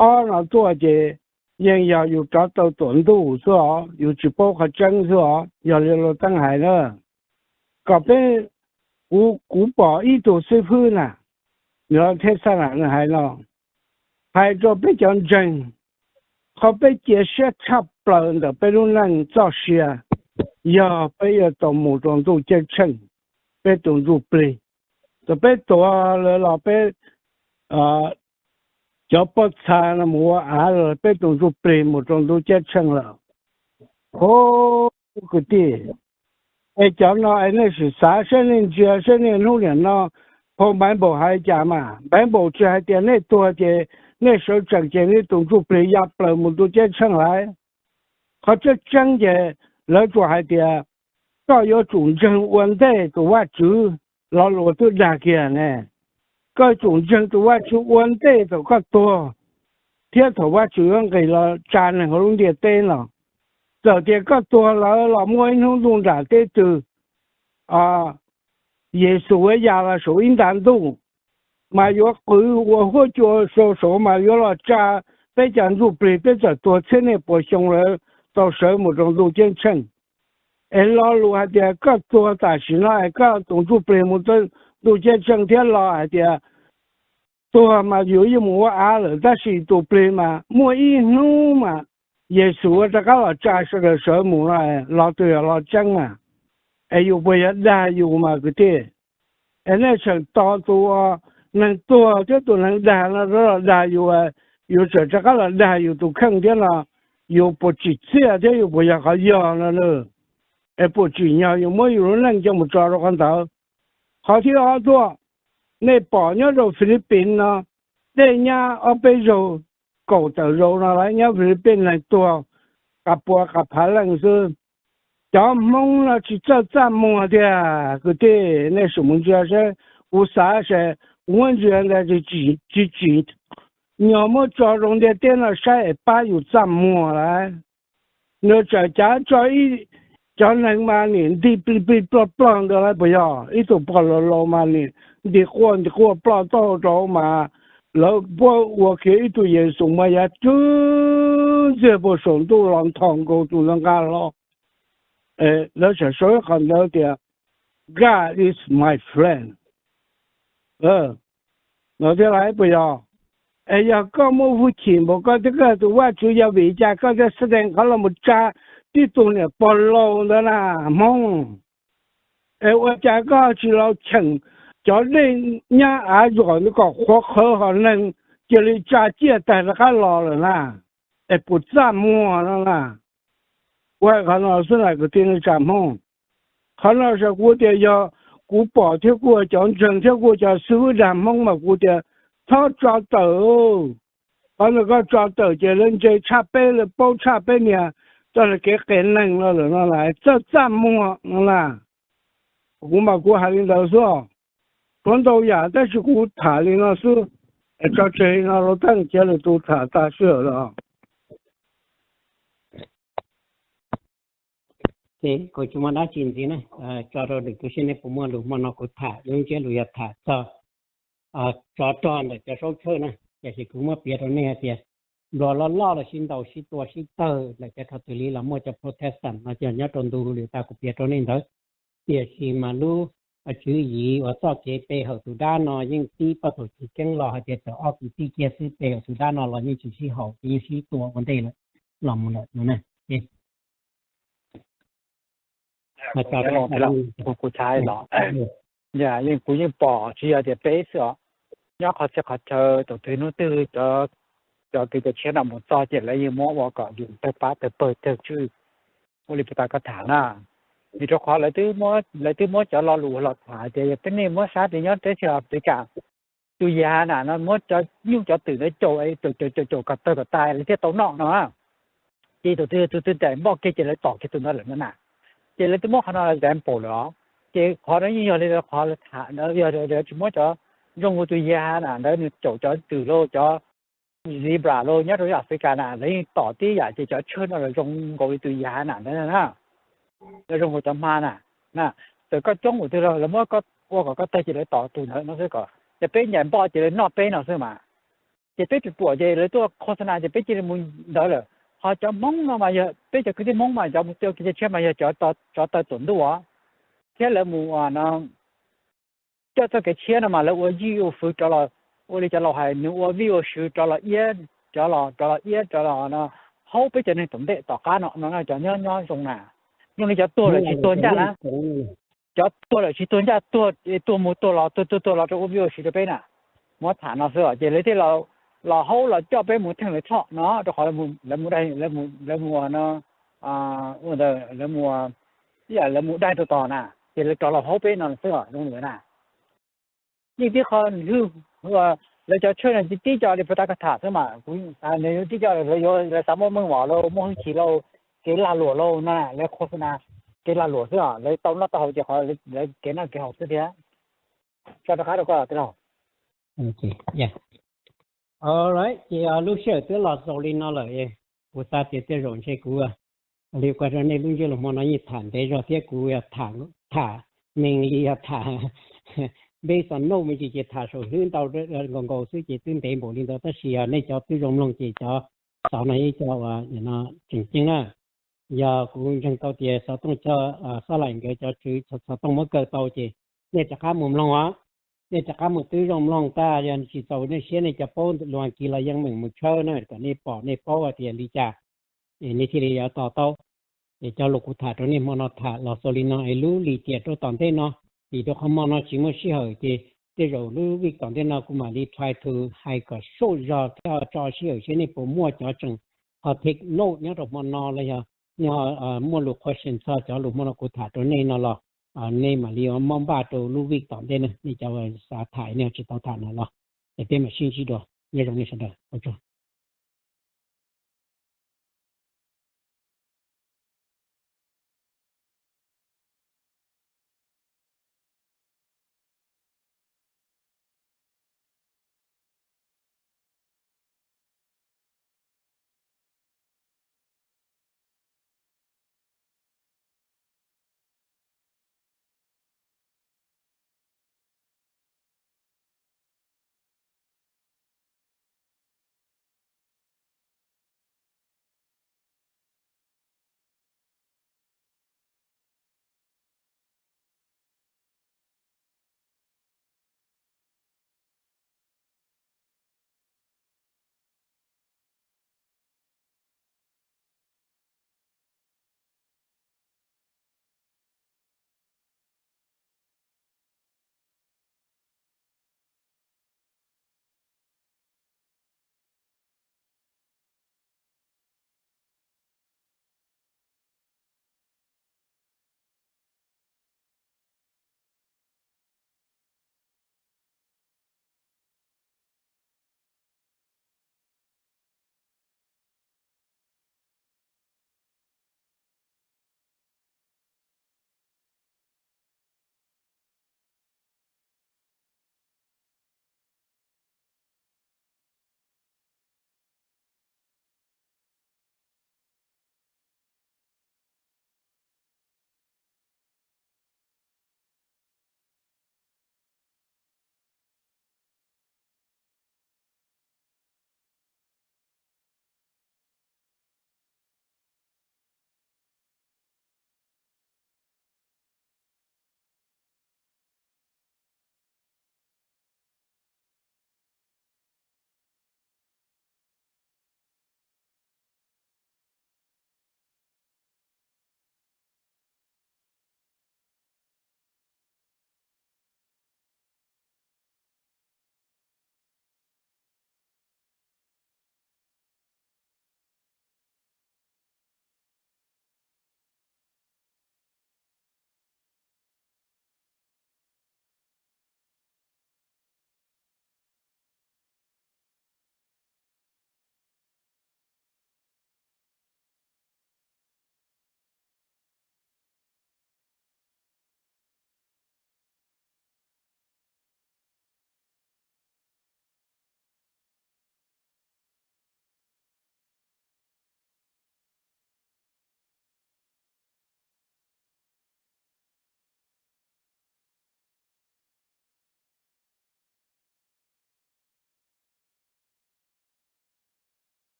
Ob no tuaj ces yeej yog yus rov tau tuam ntuj xwb os, yus tsis paub qhov tseeb xwb os, yog li Lauj Teeb hais na. Kom peb, kuv, kuv pom ib tug xib fwb na, nws thiab xab nam nws hais no, hais rau peb cov ntseeg, qhov peb cia siab tshaj plaws ntawm peb lub neej txoj sia yog peb yuav tau mus rau ntuj ceeb tsheej, peb tus ntsuj plig. Thaum peb tuag lawm los peb Cov poj txha no mus ua av los peb tus ntsuj plig mus rau ntuj ceeb tsheej lawm. Ov, kwv tij, es cov no es nej sim xav saib, nej ntsia saib niaj hnub niam no phau Npaiv Npaum hais cas mas, Npaiv Npaum tsis hais tias nej tuag ces nej sawv tsees ces nej tus ntsuj plig ya plaws mus ntuj ceeb tsheej lawm. Qhov tseeb tseeb ces lawv tsuas hais tias koj yuav tsum ntseeg ua ntej tus Vajtswv, lo lus twb dag kiag ne. Koj tsum ntseeg tus Vajtswv ua ntej thaum koj tuag, thiab thaum Vajtswv yuav nqis los tsa neeg hauv lub ntiaj teb no. Txawm tias koj tuag lawm los muaj ib hnub ntuj nram teb twg, Yexus yuav ya los saum ib nta ntuj, mas yuav qw ua huab cua sau saud mas yuav los tsa peb cov ntsuj plig, peb txawm tuag txhiab niaj puas xyoo lawm tau sawv mus rau ntuj ceeb tsheej. Es lo lus hais tias koj tuag tam sim no es koj tus ntsuj plig mus ntuj ceeb tsheej thiab lo hais tias tuag mas yus yeej mus ua av lawm tab sis tus plig mas muaj ib hnub mas Yexus yuav rov qab los tsa sawv daws sawv mus no, lo twg yog lo tseeb mas? Es yus puas yog dag yus mas kwv tij? Es nej tseem tos tus neeg tuag thiab tus neeg dag no rov los dag yus, yus tseem rov qab los dag yus tus kheej thiab no, yus puas tsim txiaj thiab yus puas yog qhov yog no na? Es puas tsim nyog yus muab yus lub neej coj mus tso rau qhov ntawd? Qhov thib ob tuaj, nej pom nyob rau Philippines no, dej nyab ob peb zaug, kaum tawm zaus no lawv nyob Philippines neeg tuag qas pua qas phav leej xwb. Cov Hmoob no tsis txawj txaj muag tiag kwv tij, nej sim mus ntsia seb, kuv xav seb, kuv muab ntsia ntawd tsis tsim nyog muab tso rau ntiaj teb no saib es pab yus txaj muag lawm. Nws tseem cav tso ib cov neeg mas nim nti plig plig plog plog ntawd lawm puas yog? Ib tug pog laus laus mas nim nti quaj nti quaj ploj tau rau mas lawv puab ua kiag ib tug Yexus mas yav twg ntxiag puag saum ntuj los nthos nkaus tus ntawd nqa hlo. Lawv tseem sau ib qho ntawd tias God is my friend no thiab lawm puas yog? Es yog koj muaj hwj chim npaum koj thiab koj tus Vajtswv, yog vim li cas koj thiaj xab dees qhov los mus tsa tib tug niam pog laus ntawd na Hmoob? Es ua cas koj tsis los cheem cov dej nyab av zom ntawd kom qhuav qhawv hos neeg cia li tsa ciaj tag rov qab los lawm na? Es puas txaj muag no na? Kuv hais qhov no xwb na kwv tij neej tsa Hmoob. Qhov no ces kuv tias yog kuv pom thiab kuj ua cov ntseeg thiab kuj ua cov xib hwb dag Hmoob mas kuv tias txhob tso tawm. Qhov ntawd koj tso tawm ces lawv ntse tshaj peb, lawv paub tshaj peb niag txoj kev qias neeg no lawm no na, txawj txaj muag no na. Kuv mas kuv hais li ntawd xwb. Puav ntau yam tab sis kuv tham li no xwb, es tso tseg li no rau tej khiav lwm tus tham tag sij hawm lawm. Kuv tsis muaj dab tsi ntxiv na, tso rau lwm tus seb nej puas muaj lus. Hmo no kuv tham lub ntsiab lus yog tham txog tsov rog ntawm cov saub tshawj na, tiam sis kuv muab piav rau nej hais tias nplog loj loj los sib ntaus sib tua sib tawg lawm ces thaum twg li los muaj cov Protestant no ces nyob rau ntu lwm tag kuv piav rau nej ntawd. Tiam sis mas lub tswv yim uas txoj kev pe hawm tus dab no yeej tib pab thaum chiv keeb los hais tias txawm ob kwv tij kiag xwb pe hawm tus dab no los yeej tsis sib haum, yeej sib tua ua ntej lawm los mus lawm no na. Kuv thaij los, yeej kuv yeej pom tsis yog tias peb xwb os, nyob qhov txhia qhov chaw thaum twg hnub twg cov kws cov tshiab no mus txog ces lawv yeej muab ua kom yus tawg pab tawg pawg tawg tswj ua li puag ta koj tham na. Vim rau qhov lawv twb muab cov lo lus los tham tias yog peb nej muab sab tid nyob teb chaws Africa, tus Yag na no muab cov nyuj cov twm ntawd caum caum caum caum kom tawg kom tas lawv thiaj tau noj no. Ces tus twg tus twg daim npoj kiag ces lawv tom kiag tus ntawd lawm no na. Ces lawv twb muab qhov no los example lawm os. Ces qhov no yeej yog li qhov lawv tham ntawd, yog tsis muab cov zoo nkaus tus Yag na ntawd nws caum cov twm los cov zebra los nyob rau Africa na lawv yeej tom tib yam ces cov tshiab no los zoo nkaus li tus Yag na ntawd na. Lawv zoo nkaus cov hma na, txawm koj coob mus twg los lawv muab koj ua kom koj tawg ces lawv tom tus ntawd no xwb, kom ces peb ncaim npoj ces lawv noj peb no xwb mas. Ces peb tsis pom ces lawv tuaj khos xa na ces peb cia li mus ntawd lawm. Ho cov Hmoob no mas yog peb cov kwv tij Hmoob mas cov mus tua kev cai tshiab mas yog cov taw tuam ntuj os, thiab lawv mus no coj txoj kev tshiab no mas lawv ua vij ua fwv rov los, ua li cov laus hais nws ua vij ua fwv rov los iab, rov los rov los iab rov los no, haub peb cov neeg tom ntej tom qab no no cov nyob nyob zoo na, zoo li cov tuag lawm tsis tuag ncaj na. Cov tuag lawm tsis tuag ncaj, tuag tuag mus tuag los tuag tuag tuag los rau ua vij ua fwv rau peb na. Muab tham no xwb os ces lawv thiaj los los haub los coj peb mus theej lawv txhoj no, rau qhov lawv mus, lawv mus, lawv mus no, ua ntawd lawv mus, ib yam lawv mus daig rau tod na, ces lawv rov los haub peb no xwb os, zoo li ntawd na. Yeej tib qho hwj, lawv cov tshawj no tib co li puas tab ka tham xwb mas, kuv, nws tib co lawv yuav, lawv xav muaj meej mom lauj, muaj hwj chim lauj, kev lag luam lauj no, lawv qhuas xwb na, kev lag luam xwb os, lawv tau noj tau haus ces qhov lawv kev noj kev haus xwb thiab. Tso rov qab rau koj tij laug. Alright, ces lub sij hawm twb los xaus li no lawm, kuv xav tias tej zaum ntshe kuv li kuv rau nej lub ntsiab lus hmo no yeej tham ntev zog thiab kuv tham, tham, mainly yog tham based on note me ntsis ces tham saum hlwb ntau nkaus nkaus xwb ces twb ntev npaum li ntawd, tab sis yog nej cov twb zoo mloog ces cov xov no ib co uas tseem ceeb na. Yog kuv ntseeg tau tias xov tooj coj, Xab Laim nkawd cov tswv xov tooj muab kaw tau ces nej rov qab mus mloog os. Nej rov qab mus twb zoo mloog tag, yog tsis txaus nej siab nej cov paub lus Askiv los yeej meem mus tshawb na kom nej pom nej paub hais tias li cas, es nej thiaj li yuav to taub. Es cov lus kuv tham rau nej hmo no tham los xaus li no es lub lim tiam rau tom ntej no, vim rau qhov hmo no tsis muaj sij hawm ces tej zaum lub vij tom ntej no kuv mam li try to hais kom soj zog thiab tso sij hawm seb nej puas muaj cov tseem qhov take note nyob rau hmo no los yog nej muaj lus question txog cov lus hmo no kuv tham rau nej no los nej mam li muab npaj rau lub vij tom ntej na, nej cov xav tham nej tsis tau tham no los, es peb mam sib ntsib dua. Nyob zoo nej sawv daws, ua tsaug.